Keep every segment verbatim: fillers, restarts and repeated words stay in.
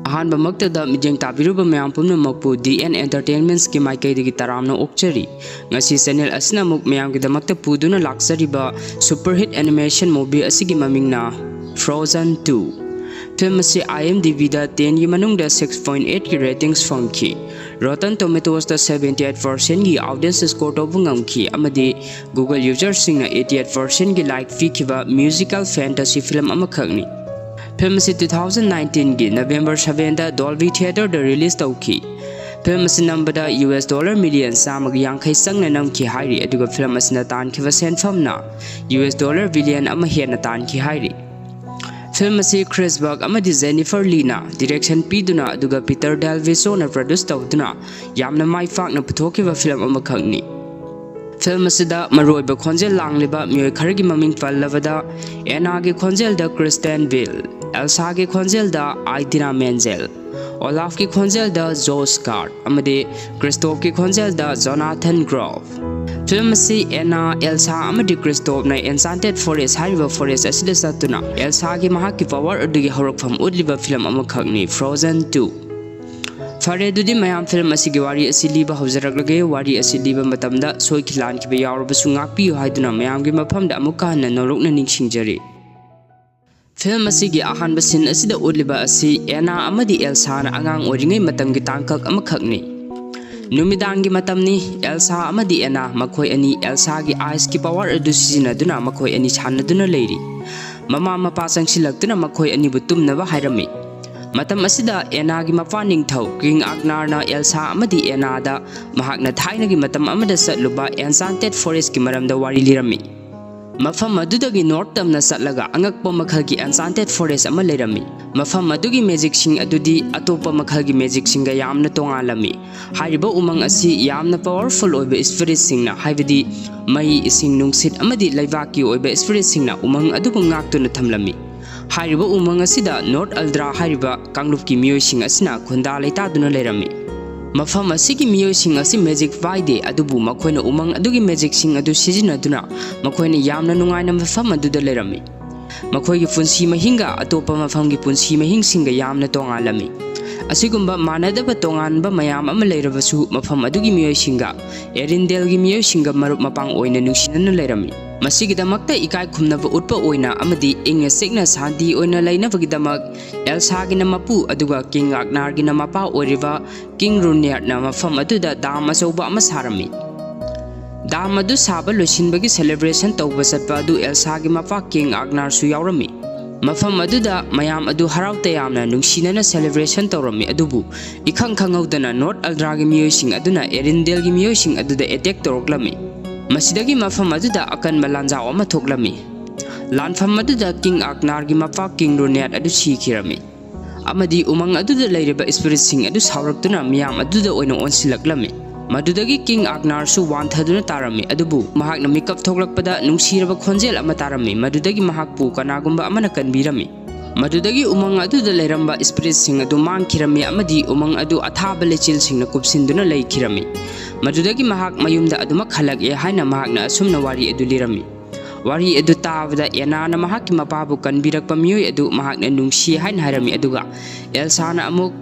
ꯑꯍꯥꯟꯕꯃꯛꯇꯗ ꯃꯤꯠꯌꯦꯡ ꯇꯥꯕꯤꯔꯨꯕ ꯃꯌꯥꯝ ꯄꯨꯝꯅꯃꯛꯄꯨ D N Entertainmentsꯀꯤ ꯃꯥꯏꯀꯩꯗꯒꯤ ꯇꯔꯥꯝꯅ ꯑꯣꯛꯆꯔꯤ꯫ ꯉꯁꯤ channel ꯑꯁꯤꯅ ꯑꯃꯨꯛ ꯃꯌꯥꯝꯒꯤꯗꯃꯛꯇ ꯄꯨꯗꯨꯅ ꯂꯥꯛꯆꯔꯤꯕ superhit animation movie ꯑꯁꯤꯒꯤ ꯃꯃꯤꯡꯅ Frozen two꯫ Film ꯑꯁꯤ IMDbꯗ tenꯒꯤ ꯃꯅꯨꯡꯗ six point eightꯀꯤ ratings ꯐꯪꯈꯤ꯫ Rotten Tomatoesꯇ seventy eight percentꯀꯤ audience score ꯇꯧꯕ ꯉꯝꯈꯤ ꯑꯃꯗꯤ Google userꯁꯤꯡꯅ eighty eight percentꯀꯤ like ꯄꯤꯈꯤꯕ musical fantasy film ꯑꯃꯈꯛꯅꯤ꯫ Film ꯑꯁꯤ two thousand nineteenꯒꯤ November sevenꯗ Dolby Theatreꯗ release ꯇꯧꯈꯤ꯫ Film ꯑꯁꯤ ꯅꯝꯕꯗ US dollar million ꯆꯥꯝꯃꯒ ꯌꯥꯡꯈꯩ ꯆꯪꯅ ꯅꯝꯈꯤ ꯍꯥꯏꯔꯤ, ꯑꯗꯨꯒ film ꯑꯁꯤꯅ ꯇꯥꯟꯈꯤꯕ ꯁꯦꯟꯐꯝꯅ US dollar billion ꯑꯃ ꯍꯦꯟꯅ ꯇꯥꯟꯈꯤ ꯍꯥꯏꯔꯤ꯫ Film ꯑꯁꯤ Chris Buck ꯑꯃꯗꯤ Jennifer Leeꯅ direction ꯄꯤꯗꯨꯅ ꯑꯗꯨꯒ Peter Davison produce ꯇꯧꯗꯨꯅ ꯌꯥꯝꯅ ꯃꯥꯏ ꯄꯥꯛꯅ ꯄꯨꯊꯣꯛꯈꯤꯕ film ꯑꯃꯈꯛꯅꯤ꯫ Film ꯑꯁꯤꯗ ꯃꯔꯨꯑꯣꯏꯕ ꯈꯣꯟꯖꯦꯜ ꯂꯥꯡꯂꯤꯕ ꯃꯤꯑꯣꯏ ꯈꯔꯒꯤ ꯃꯃꯤꯡ ꯄꯜꯂꯕꯗ, Annaꯒꯤ ꯈꯣꯟꯖꯦꯜꯗ Kristen Bell, Elsaꯒꯤ ꯈꯣꯟꯖꯦꯜꯗ Idina Menzel, Olafꯀꯤ ꯈꯣꯟꯖꯦꯜꯗ Josh Gad ꯑꯃꯗꯤ Kristoffꯀꯤ ꯈꯣꯟꯖꯦꯜꯗ Jonathan Groff꯫ Film ꯑꯁꯤ Anna, Elsa ꯑꯃꯗꯤ Kristoffꯅ Enchanted Forest ꯍꯥꯏꯔꯤꯕ forest ꯑꯁꯤꯗ ꯆꯠꯇꯨꯅ Elsaꯒꯤ ꯃꯍꯥꯛꯀꯤ power ꯑꯗꯨꯒꯤ ꯍꯧꯔꯛꯐꯝ ꯎꯠꯂꯤꯕ film ꯑꯃꯈꯛꯅꯤ Frozen two꯫ ꯐꯔꯦ, ꯑꯗꯨꯗꯤ ꯃꯌꯥꯝ film ꯑꯁꯤꯒꯤ ꯋꯥꯔꯤ ꯑꯁꯤ ꯂꯤꯕ ꯍꯧꯖꯔꯛꯂꯒꯦ꯫ ꯋꯥꯔꯤ ꯑꯁꯤ ꯂꯤꯕ ꯃꯇꯝꯗ ꯁꯣꯏꯈꯤ ꯂꯥꯟꯈꯤꯕ ꯌꯥꯎꯔꯕꯁꯨ ꯉꯥꯛꯄꯤꯌꯨ ꯍꯥꯏꯗꯨꯅ ꯃꯌꯥꯝꯒꯤ ꯃꯐꯝꯗ ꯑꯃꯨꯛꯀ ꯍꯟꯅ ꯅꯧꯔꯛꯅ ꯅꯤꯡꯁꯤꯡꯖꯔꯤ꯫ Film ꯑꯁꯤꯒꯤ ꯑꯍꯥꯟꯕ scene ꯑꯁꯤꯗ ꯎꯠꯂꯤꯕ ꯑꯁꯤ Anna ꯑꯃꯗꯤ Elsaꯅ ꯑꯉꯥꯡ ꯑꯣꯏꯔꯤꯉꯩ ꯃꯇꯝꯒꯤ ꯇꯥꯡꯀꯛ ꯑꯃꯈꯛꯅꯤ꯫ ꯅꯨꯃꯤꯗꯥꯡꯒꯤ ꯃꯇꯝꯅꯤ꯫ Elsa ꯑꯃꯗꯤ Anna ꯃꯈꯣꯏ ꯑꯅꯤ Elsaꯒꯤ iceꯀꯤ power ꯑꯗꯨ ꯁꯤꯖꯤꯟꯅꯗꯨꯅ ꯃꯈꯣꯏ ꯑꯅꯤ ꯁꯥꯟꯅꯗꯨꯅ ꯂꯩꯔꯤ꯫ ꯃꯃꯥ ꯃꯄꯥ ꯆꯪꯁꯤꯜꯂꯛꯇꯨꯅ ꯃꯈꯣꯏ ꯑꯅꯤꯕꯨ ꯇꯨꯝꯅꯕ ꯍꯥꯏꯔꯝꯃꯤ꯫ ꯃꯇꯝ ꯑꯁꯤꯗ Annaꯒꯤ ꯃꯄꯥ ꯅꯤꯡꯊꯧ King Agnarꯅ Elsa ꯑꯃꯗꯤ Annaꯗ ꯃꯍꯥꯛꯅ ꯊꯥꯏꯅꯒꯤ ꯃꯇꯝ ꯑꯃꯗ ꯆꯠꯂꯨꯕ Enchanted Forestꯀꯤ ꯃꯔꯝꯗ ꯋꯥꯔꯤ ꯂꯤꯔꯝꯃꯤ꯫ ꯃꯐꯝ ꯑꯗꯨꯗꯒꯤ north ꯇꯝꯅ ꯆꯠꯂꯒ ꯑꯉꯛꯄ ꯃꯈꯜꯒꯤ Enchanted Forest ꯑꯃ ꯂꯩꯔꯝꯃꯤ꯫ ꯃꯐꯝ ꯑꯗꯨꯒꯤ magicꯁꯤꯡ ꯑꯗꯨꯗꯤ ꯑꯇꯣꯞꯄ ꯃꯈꯜꯒꯤ magicꯁꯤꯡꯒ ꯌꯥꯝꯅ ꯇꯣꯉꯥꯜꯂꯝꯃꯤ꯫ ꯍꯥꯏꯔꯤꯕ ꯎꯃꯪ ꯑꯁꯤ ꯌꯥꯝꯅ powerful ꯑꯣꯏꯕ spiritꯁꯤꯡꯅ, ꯍꯥꯏꯕꯗꯤ ꯃꯩ, ꯏꯁꯤꯡ, ꯅꯨꯡꯁꯤꯠ ꯑꯃꯗꯤ ꯂꯩꯕꯥꯛꯀꯤ ꯑꯣꯏꯕ spiritꯁꯤꯡꯅ ꯎꯃꯪ ꯑꯗꯨꯕꯨ ꯉꯥꯛꯇꯨꯅ ꯊꯝꯂꯝꯃꯤ꯫ ꯍꯥꯏꯔꯤꯕ ꯎꯃꯪ ꯑꯁꯤꯗ North Eldra ꯍꯥꯏꯔꯤꯕ ꯀꯥꯡꯂꯨꯞꯀꯤ ꯃꯤꯑꯣꯏꯁꯤꯡ ꯑꯁꯤꯅ ꯈꯨꯟꯗꯥ ꯂꯩꯇꯥꯗꯨꯅ ꯂꯩꯔꯝꯃꯤ꯫ ꯃꯐꯝ ꯑꯁꯤꯒꯤ ꯃꯤꯑꯣꯏꯁꯤꯡ ꯑꯁꯤ magic ꯄꯥꯏꯗꯦ, ꯑꯗꯨꯕꯨ ꯃꯈꯣꯏꯅ ꯎꯃꯪ ꯑꯗꯨꯒꯤ magicꯁꯤꯡ ꯑꯗꯨ ꯁꯤꯖꯤꯟꯅꯗꯨꯅ ꯃꯈꯣꯏꯅ ꯌꯥꯝꯅ ꯅꯨꯡꯉꯥꯏꯅ ꯃꯐꯝ ꯑꯗꯨꯗ ꯂꯩꯔꯝꯃꯤ꯫ ꯃꯈꯣꯏꯒꯤ ꯄꯨꯟꯁꯤ ꯃꯍꯤꯡꯒ ꯑꯇꯣꯞꯄ ꯃꯐꯝꯒꯤ ꯄꯨꯟꯁꯤ ꯃꯍꯤꯡꯁꯤꯡꯒ ꯌꯥꯝꯅ ꯇꯣꯉꯥꯜꯂꯝꯃꯤ꯫ ꯑꯁꯤꯒꯨꯝꯕ ꯃꯥꯟꯅꯗꯕ ꯇꯣꯉꯥꯟꯕ ꯃꯌꯥꯝ ꯑꯃ ꯂꯩꯔꯕꯁꯨ, ꯃꯐꯝ ꯑꯗꯨꯒꯤ ꯃꯤꯑꯣꯏꯁꯤꯡꯒ ꯑꯦꯔꯤꯟꯗꯦꯜꯒꯤ ꯃꯤꯑꯣꯏꯁꯤꯡꯒ ꯃꯔꯨꯞ ꯃꯄꯥꯡ ꯑꯣꯏꯅ ꯅꯨꯡꯁꯤꯅꯅ ꯂꯩꯔꯝꯃꯤ꯫ ꯃꯁꯤꯒꯤꯗꯃꯛꯇ ꯏꯀꯥꯏ ꯈꯨꯝꯅꯕ ꯎꯠꯄ ꯑꯣꯏꯅ ꯑꯃꯗꯤ ꯏꯪꯅ ꯆꯤꯛꯅ ꯁꯥꯟꯇꯤ ꯑꯣꯏꯅ ꯂꯩꯅꯕꯒꯤꯗꯃꯛ, ꯑꯦꯜꯁꯥꯒꯤꯅ ꯃꯄꯨ ꯑꯗꯨꯒ ꯀꯤꯡ ꯑꯥꯛꯅꯥꯔꯒꯤꯅ ꯃꯄꯥ ꯑꯣꯏꯔꯤꯕ ꯀꯤꯡ ꯔꯨꯅꯤꯌꯥꯔꯠꯅ ꯃꯐꯝ ꯑꯗꯨꯗ ꯗꯥꯝ ꯑꯆꯧꯕ ꯑꯃ ꯁꯥꯔꯝꯃꯤ꯫ ꯗꯥꯝ ꯑꯗꯨ ꯁꯥꯕ ꯂꯣꯏꯁꯤꯟꯕꯒꯤ ꯁꯦꯂꯦꯕ꯭ꯔꯦꯁꯟ ꯇꯧꯕ ꯆꯠꯄ ꯑꯗꯨ ꯑꯦꯜꯁꯥꯒꯤ ꯃꯄꯥ ꯀꯤꯡ ꯑꯥꯛꯅꯥꯔꯁꯨ ꯌꯥꯎꯔꯝꯃꯤ꯫ ꯃꯐꯝ ꯑꯗꯨꯗ ꯃꯌꯥꯝ ꯑꯗꯨ ꯍꯔꯥꯎ ꯇꯌꯥꯝꯅ ꯅꯨꯡꯁꯤꯅꯅ ꯁꯦꯂꯦꯕ꯭ꯔꯦꯁꯟ ꯇꯧꯔꯝꯃꯤ, ꯑꯗꯨꯕꯨ ꯏꯈꯪ ꯈꯪꯍꯧꯗꯅ ꯅꯣꯔꯠ ꯑꯜꯗ꯭ꯔꯥꯒꯤ ꯃꯤꯑꯣꯏꯁꯤꯡ ꯑꯗꯨꯅ ꯑꯦꯔꯤꯟꯗꯦꯜꯒꯤ ꯃꯤꯑꯣꯏꯁꯤꯡ ꯑꯗꯨꯗ ꯑꯦꯇꯦꯛ ꯇꯧꯔꯛꯂꯝꯃꯤ꯫ ꯃꯁꯤꯗꯒꯤ ꯃꯐꯝ ꯑꯗꯨꯗ ꯑꯀꯟꯕ ꯂꯥꯟꯖꯥꯎ ꯑꯃ ꯊꯣꯛꯂꯝꯃꯤ꯫ ꯂꯥꯟꯐꯝ ꯑꯗꯨꯗ ꯀꯤꯡ ꯑꯥꯛꯅꯥꯔꯒꯤ ꯃꯄꯥ ꯀꯤꯡ ꯔꯨꯅꯤꯌꯥꯔꯠ ꯑꯗꯨ ꯁꯤꯈꯤꯔꯝꯃꯤ, ꯑꯃꯗꯤ ꯎꯃꯪ ꯑꯗꯨꯗ ꯂꯩꯔꯤꯕ ꯏꯁꯄꯤꯔꯤꯠꯁꯤꯡ ꯑꯗꯨ ꯁꯥꯎꯔꯛꯇꯨꯅ ꯃꯤꯌꯥꯝ ꯑꯗꯨꯗ ꯑꯣꯏꯅ ꯑꯣꯟꯁꯤꯜꯂꯛꯂꯝꯃꯤ꯫ ꯃꯗꯨꯗꯒꯤ ꯀꯤꯡ ꯑꯥꯛꯅꯥꯔꯁꯨ ꯋꯥꯟꯊꯗꯨꯅ ꯇꯥꯔꯝꯃꯤ, ꯑꯗꯨꯕꯨ ꯃꯍꯥꯛꯅ ꯃꯤꯀꯞ ꯊꯣꯛꯂꯛꯄꯗ ꯅꯨꯡꯁꯤꯔꯕ ꯈꯣꯟꯖꯦꯜ ꯑꯃ ꯇꯥꯔꯝꯃꯤ꯫ ꯃꯗꯨꯗꯒꯤ ꯃꯍꯥꯛꯄꯨ ꯀꯅꯥꯒꯨꯝꯕ ꯑꯃꯅ ꯀꯟꯕꯤꯔꯝꯃꯤ꯫ ꯃꯗꯨꯗꯒꯤ ꯎꯃꯪ ꯑꯗꯨꯗ ꯂꯩꯔꯝꯕ ꯏꯁꯄꯤꯔꯤꯠꯁꯤꯡ ꯑꯗꯨ ꯃꯥꯡꯈꯤꯔꯝꯃꯤ, ꯑꯃꯗꯤ ꯎꯃꯪ ꯑꯗꯨ ꯑꯊꯥꯕ ꯂꯩꯆꯤꯜꯁꯤꯡꯅ ꯀꯨꯞꯁꯤꯟꯗꯨꯅ ꯂꯩꯈꯤꯔꯝꯃꯤ꯫ ꯃꯗꯨꯗꯒꯤ ꯃꯍꯥꯛ ꯃꯌꯨꯝꯗ ꯑꯗꯨꯃꯛ ꯍꯜꯂꯛꯑꯦ ꯍꯥꯏꯅ ꯃꯍꯥꯛꯅ ꯑꯁꯨꯝꯅ ꯋꯥꯔꯤ ꯑꯗꯨ ꯂꯤꯔꯝꯃꯤ꯫ ꯋꯥꯔꯤ ꯑꯗꯨ ꯇꯥꯕꯗ ꯑꯦꯅꯥꯅ ꯃꯍꯥꯛꯀꯤ ꯃꯄꯥꯕꯨ ꯀꯟꯕꯤꯔꯛꯄ ꯃꯤꯑꯣꯏ ꯑꯗꯨ ꯃꯍꯥꯛꯅ ꯅꯨꯡꯁꯤ ꯍꯥꯏꯅ ꯍꯥꯏꯔꯝꯃꯤ, ꯑꯗꯨꯒ ꯑꯦꯜꯁꯥꯅ ꯑꯃꯨꯛ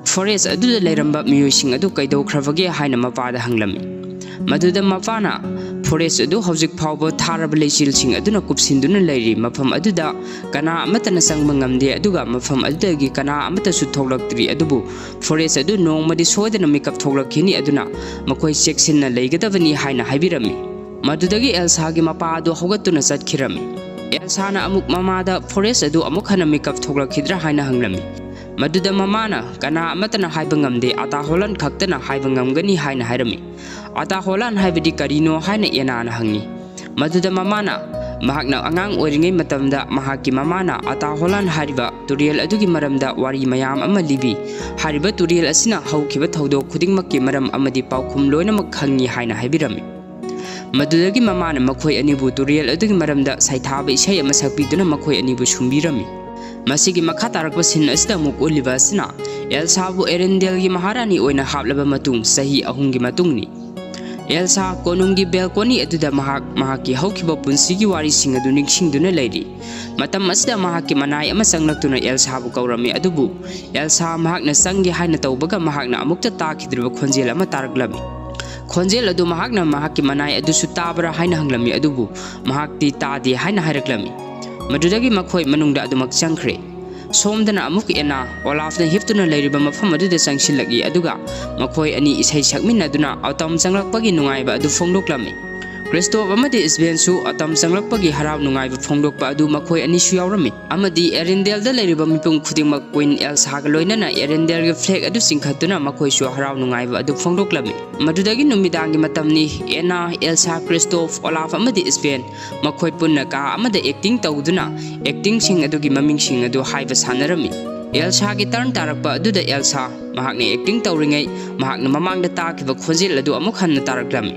ꯐꯣꯔꯦꯁ ꯑꯗꯨꯗ ꯂꯩꯔꯝꯕ ꯃꯤꯑꯣꯏꯁꯤꯡ ꯑꯗꯨ ꯀꯩꯗꯧꯈ꯭ꯔꯕꯒꯦ ꯍꯥꯏꯅ ꯃꯄꯥꯗ ꯍꯪꯂꯝꯃꯤ꯫ ꯃꯗꯨꯗ ꯃꯄꯥꯅ, "ꯐꯣꯔꯦꯁ ꯑꯗꯨ ꯍꯧꯖꯤꯛ ꯐꯥꯎꯕ ꯊꯥꯔꯕ ꯂꯩꯆꯤꯜꯁꯤꯡ ꯑꯗꯨꯅ ꯀꯨꯞꯁꯤꯟꯗꯨꯅ ꯂꯩꯔꯤ, ꯃꯐꯝ ꯑꯗꯨꯗ ꯀꯅꯥ ꯑꯃꯠꯇꯅ ꯆꯪꯕ ꯉꯝꯗꯦ, ꯑꯗꯨꯒ ꯃꯐꯝ ꯑꯗꯨꯗꯒꯤ ꯀꯅꯥ ꯑꯃꯠꯇꯁꯨ ꯊꯣꯛꯂꯛꯇ꯭ꯔꯤ, ꯑꯗꯨꯕꯨ ꯐꯣꯔꯦꯁ ꯑꯗꯨ ꯅꯣꯡꯃꯗꯤ ꯁꯣꯏꯗꯅ ꯃꯤꯀꯞ ꯊꯣꯛꯂꯛꯈꯤꯅꯤ, ꯑꯗꯨꯅ ꯃꯈꯣꯏ ꯆꯦꯛꯁꯤꯟꯅ ꯂꯩꯒꯗꯕꯅꯤ" ꯍꯥꯏꯅ ꯍꯥꯏꯕꯤꯔꯝꯃꯤ꯫ ꯃꯗꯨꯗꯒꯤ ꯑꯦꯜꯁꯥꯒꯤ ꯃꯄꯥ ꯑꯗꯨ ꯍꯧꯒꯠꯇꯨꯅ ꯆꯠꯈꯤꯔꯝꯃꯤ꯫ ꯑꯦꯜꯁꯥꯅ ꯑꯃꯨꯛ ꯃꯃꯥꯗ, "ꯐꯣꯔꯦꯁ ꯑꯗꯨ ꯑꯃꯨꯛ ꯍꯟꯅ ꯃꯤꯀꯞ ꯊꯣꯛꯂꯛꯈꯤꯗ꯭ꯔꯥ?" ꯍꯥꯏꯅ ꯍꯪꯂꯝꯃꯤ꯫ ꯃꯗꯨꯗ ꯃꯃꯥꯅ, "ꯀꯅꯥ ꯑꯃꯠꯇꯅ ꯍꯥꯏꯕ ꯉꯝꯗꯦ, ꯑꯇꯥ ꯍꯣꯂꯥꯟ ꯈꯛꯇꯅ ꯍꯥꯏꯕ ꯉꯝꯒꯅꯤ" ꯍꯥꯏꯅ ꯍꯥꯏꯔꯝꯃꯤ꯫ "ꯑꯇꯥ ꯍꯣꯂꯥꯟ ꯍꯥꯏꯕꯗꯤ ꯀꯔꯤꯅꯣ?" ꯍꯥꯏꯅ ꯑꯦꯅꯥꯅ ꯍꯪꯉꯤ꯫ ꯃꯗꯨꯗ ꯃꯃꯥꯅ, ꯃꯍꯥꯛꯅ ꯑꯉꯥꯡ ꯑꯣꯏꯔꯤꯉꯩ ꯃꯇꯝꯗ ꯃꯍꯥꯛꯀꯤ ꯃꯃꯥꯅ ꯑꯇꯥ ꯍꯣꯂꯥꯟ ꯍꯥꯏꯔꯤꯕ ꯇꯨꯔꯦꯜ ꯑꯗꯨꯒꯤ ꯃꯔꯝꯗ ꯋꯥꯔꯤ ꯃꯌꯥꯝ ꯑꯃ ꯂꯤꯕꯤ꯫ ꯍꯥꯏꯔꯤꯕ ꯇꯨꯔꯦꯜ ꯑꯁꯤꯅ ꯍꯧꯈꯤꯕ ꯊꯧꯗꯣꯛ ꯈꯨꯗꯤꯡꯃꯛꯀꯤ ꯃꯔꯝ ꯑꯃꯗꯤ ꯄꯥꯎꯈꯨꯝ ꯂꯣꯏꯅꯃꯛ ꯈꯪꯉꯤ ꯍꯥꯏꯅ ꯍꯥꯏꯕꯤꯔꯝꯃꯤ꯫ ꯃꯗꯨꯗꯒꯤ ꯃꯃꯥꯅ ꯃꯈꯣꯏ ꯑꯅꯤꯕꯨ ꯇꯨꯔꯦꯜ ꯑꯗꯨꯒꯤ ꯃꯔꯝꯗ ꯁꯩꯊꯥꯕ ꯏꯁꯩ ꯑꯃ ꯁꯛꯄꯤꯗꯨꯅ ꯃꯈꯣꯏ ꯑꯅꯤꯕꯨ ꯁꯨꯝꯕꯤꯔꯝꯃꯤ꯫ ꯃꯁꯤꯒꯤ ꯃꯈꯥ ꯇꯥꯔꯛꯄ ꯁꯤꯟ ꯑꯁꯤꯗ ꯑꯃꯨꯛ ꯎꯠꯂꯤꯕ ꯑꯁꯤꯅ ꯑꯦꯜꯁꯥꯕꯨ ꯑꯦꯔꯦꯟꯗꯦꯜꯒꯤ ꯃꯍꯥꯔꯥꯅꯤ ꯑꯣꯏꯅ ꯍꯥꯞꯂꯕ ꯃꯇꯨꯡ ꯆꯍꯤ ꯑꯍꯨꯝꯒꯤ ꯃꯇꯨꯡꯅꯤ꯫ ꯑꯦꯜꯁꯥ ꯀꯣꯅꯨꯡꯒꯤ ꯕꯦꯜꯀꯣꯅꯤ ꯑꯗꯨꯗ ꯃꯍꯥꯛ ꯃꯍꯥꯛꯀꯤ ꯍꯧꯈꯤꯕ ꯄꯨꯟꯁꯤꯒꯤ ꯋꯥꯔꯤꯁꯤꯡ ꯑꯗꯨ ꯅꯤꯡꯁꯤꯡꯗꯨꯅ ꯂꯩꯔꯤ꯫ ꯃꯇꯝ ꯑꯁꯤꯗ ꯃꯍꯥꯛꯀꯤ ꯃꯅꯥꯏ ꯑꯃ ꯆꯪꯂꯛꯇꯨꯅ ꯑꯦꯜꯁꯥꯕꯨ ꯀꯧꯔꯝꯃꯤ, ꯑꯗꯨꯕꯨ ꯑꯦꯜꯁꯥ ꯃꯍꯥꯛꯅ ꯆꯪꯒꯦ ꯍꯥꯏꯅ ꯇꯧꯕꯒ ꯃꯍꯥꯛꯅ ꯑꯃꯨꯛꯇ ꯇꯥꯈꯤꯗ꯭ꯔꯤꯕ ꯈꯣꯟꯖꯦꯜ ꯑꯃ ꯇꯥꯔꯛꯂꯝꯃꯤ꯫ ꯈꯣꯟꯖꯦꯜ ꯑꯗꯨ ꯃꯍꯥꯛꯅ ꯃꯍꯥꯛꯀꯤ ꯃꯅꯥꯏ ꯑꯗꯨꯁꯨ ꯇꯥꯕ꯭ꯔꯥ ꯍꯥꯏꯅ ꯍꯪꯂꯝꯃꯤ, ꯑꯗꯨꯕꯨ ꯃꯍꯥꯛꯇꯤ ꯇꯥꯗꯦ ꯍꯥꯏꯅ ꯍꯥꯏꯔꯛꯂꯝꯃꯤ꯫ ꯃꯗꯨꯗꯒꯤ ꯃꯈꯣꯏ ꯃꯅꯨꯡꯗ ꯑꯗꯨꯃꯛ ꯆꯪꯈ꯭ꯔꯦ꯫ ꯁꯣꯝꯗꯅ ꯑꯃꯨꯛ ꯑꯦꯅꯥ ꯑꯣꯂꯥꯐꯅ ꯍꯤꯞꯇꯨꯅ ꯂꯩꯔꯤꯕ ꯃꯐꯝ ꯑꯗꯨꯗ ꯆꯪꯁꯤꯜꯂꯛꯏ, ꯑꯗꯨꯒ ꯃꯈꯣꯏ ꯑꯅꯤ ꯏꯁꯩ ꯁꯛꯃꯤꯟꯅꯗꯨꯅ ꯑꯇꯣꯝ ꯆꯪꯂꯛꯄꯒꯤ ꯅꯨꯡꯉꯥꯏꯕ ꯑꯗꯨ ꯐꯣꯡꯗꯣꯛꯂꯝꯃꯤ꯫ ꯀ꯭ꯔꯤꯁꯇꯣꯞ ꯑꯃꯗꯤ ꯏꯁꯕꯦꯟꯁꯨ ꯑꯇꯣꯝ ꯆꯪꯂꯛꯄꯒꯤ ꯍꯔꯥꯎ ꯅꯨꯡꯉꯥꯏꯕ ꯐꯣꯡꯗꯣꯛꯄ ꯑꯗꯨ ꯃꯈꯣꯏ ꯑꯅꯤꯁꯨ ꯌꯥꯎꯔꯝꯃꯤ, ꯑꯃꯗꯤ ꯑꯦꯔꯤꯟꯗꯦꯜꯗ ꯂꯩꯔꯤꯕ ꯃꯤꯄꯨꯝ ꯈꯨꯗꯤꯡꯃꯛ ꯀ꯭ꯋꯤꯟ ꯑꯦꯜꯁꯥꯒ ꯂꯣꯏꯅꯅ ꯑꯦꯔꯤꯟꯗꯦꯜꯒꯤ ꯐ꯭ꯂꯦꯒ ꯑꯗꯨ ꯆꯤꯡꯈꯠꯇꯨꯅ ꯃꯈꯣꯏꯁꯨ ꯍꯔꯥꯎ ꯅꯨꯡꯉꯥꯏꯕ ꯑꯗꯨ ꯐꯣꯡꯗꯣꯛꯂꯝꯃꯤ꯫ ꯃꯗꯨꯗꯒꯤ ꯅꯨꯃꯤꯗꯥꯡꯒꯤ ꯃꯇꯝꯅꯤ꯫ ꯑꯦꯅꯥ, ꯑꯦꯜꯁꯥ, ꯀ꯭ꯔꯤꯁꯇꯣꯞ, ꯑꯣꯂꯥꯐ ꯑꯃꯗꯤ ꯏꯁꯕꯦꯟ ꯃꯈꯣꯏ ꯄꯨꯟꯅ ꯀꯥ ꯑꯃꯗ ꯑꯦꯛꯇꯤꯡ ꯇꯧꯗꯨꯅ ꯑꯦꯛꯇꯤꯡꯁꯤꯡ ꯑꯗꯨꯒꯤ ꯃꯃꯤꯡꯁꯤꯡ ꯑꯗꯨ ꯍꯥꯏꯕ ꯁꯥꯟꯅꯔꯝꯃꯤ꯫ ꯑꯦꯜꯁꯥꯒꯤ ꯇꯔꯟ ꯇꯥꯔꯛꯄ ꯑꯗꯨꯗ ꯑꯦꯜꯁꯥ ꯃꯍꯥꯛꯅ ꯑꯦꯛꯇꯤꯡ ꯇꯧꯔꯤꯉꯩ ꯃꯍꯥꯛꯅ ꯃꯃꯥꯡꯗ ꯇꯥꯈꯤꯕ ꯈꯣꯟꯖꯦꯜ ꯑꯗꯨ ꯑꯃꯨꯛ ꯍꯟꯅ ꯇꯥꯔꯛꯂꯝꯃꯤ꯫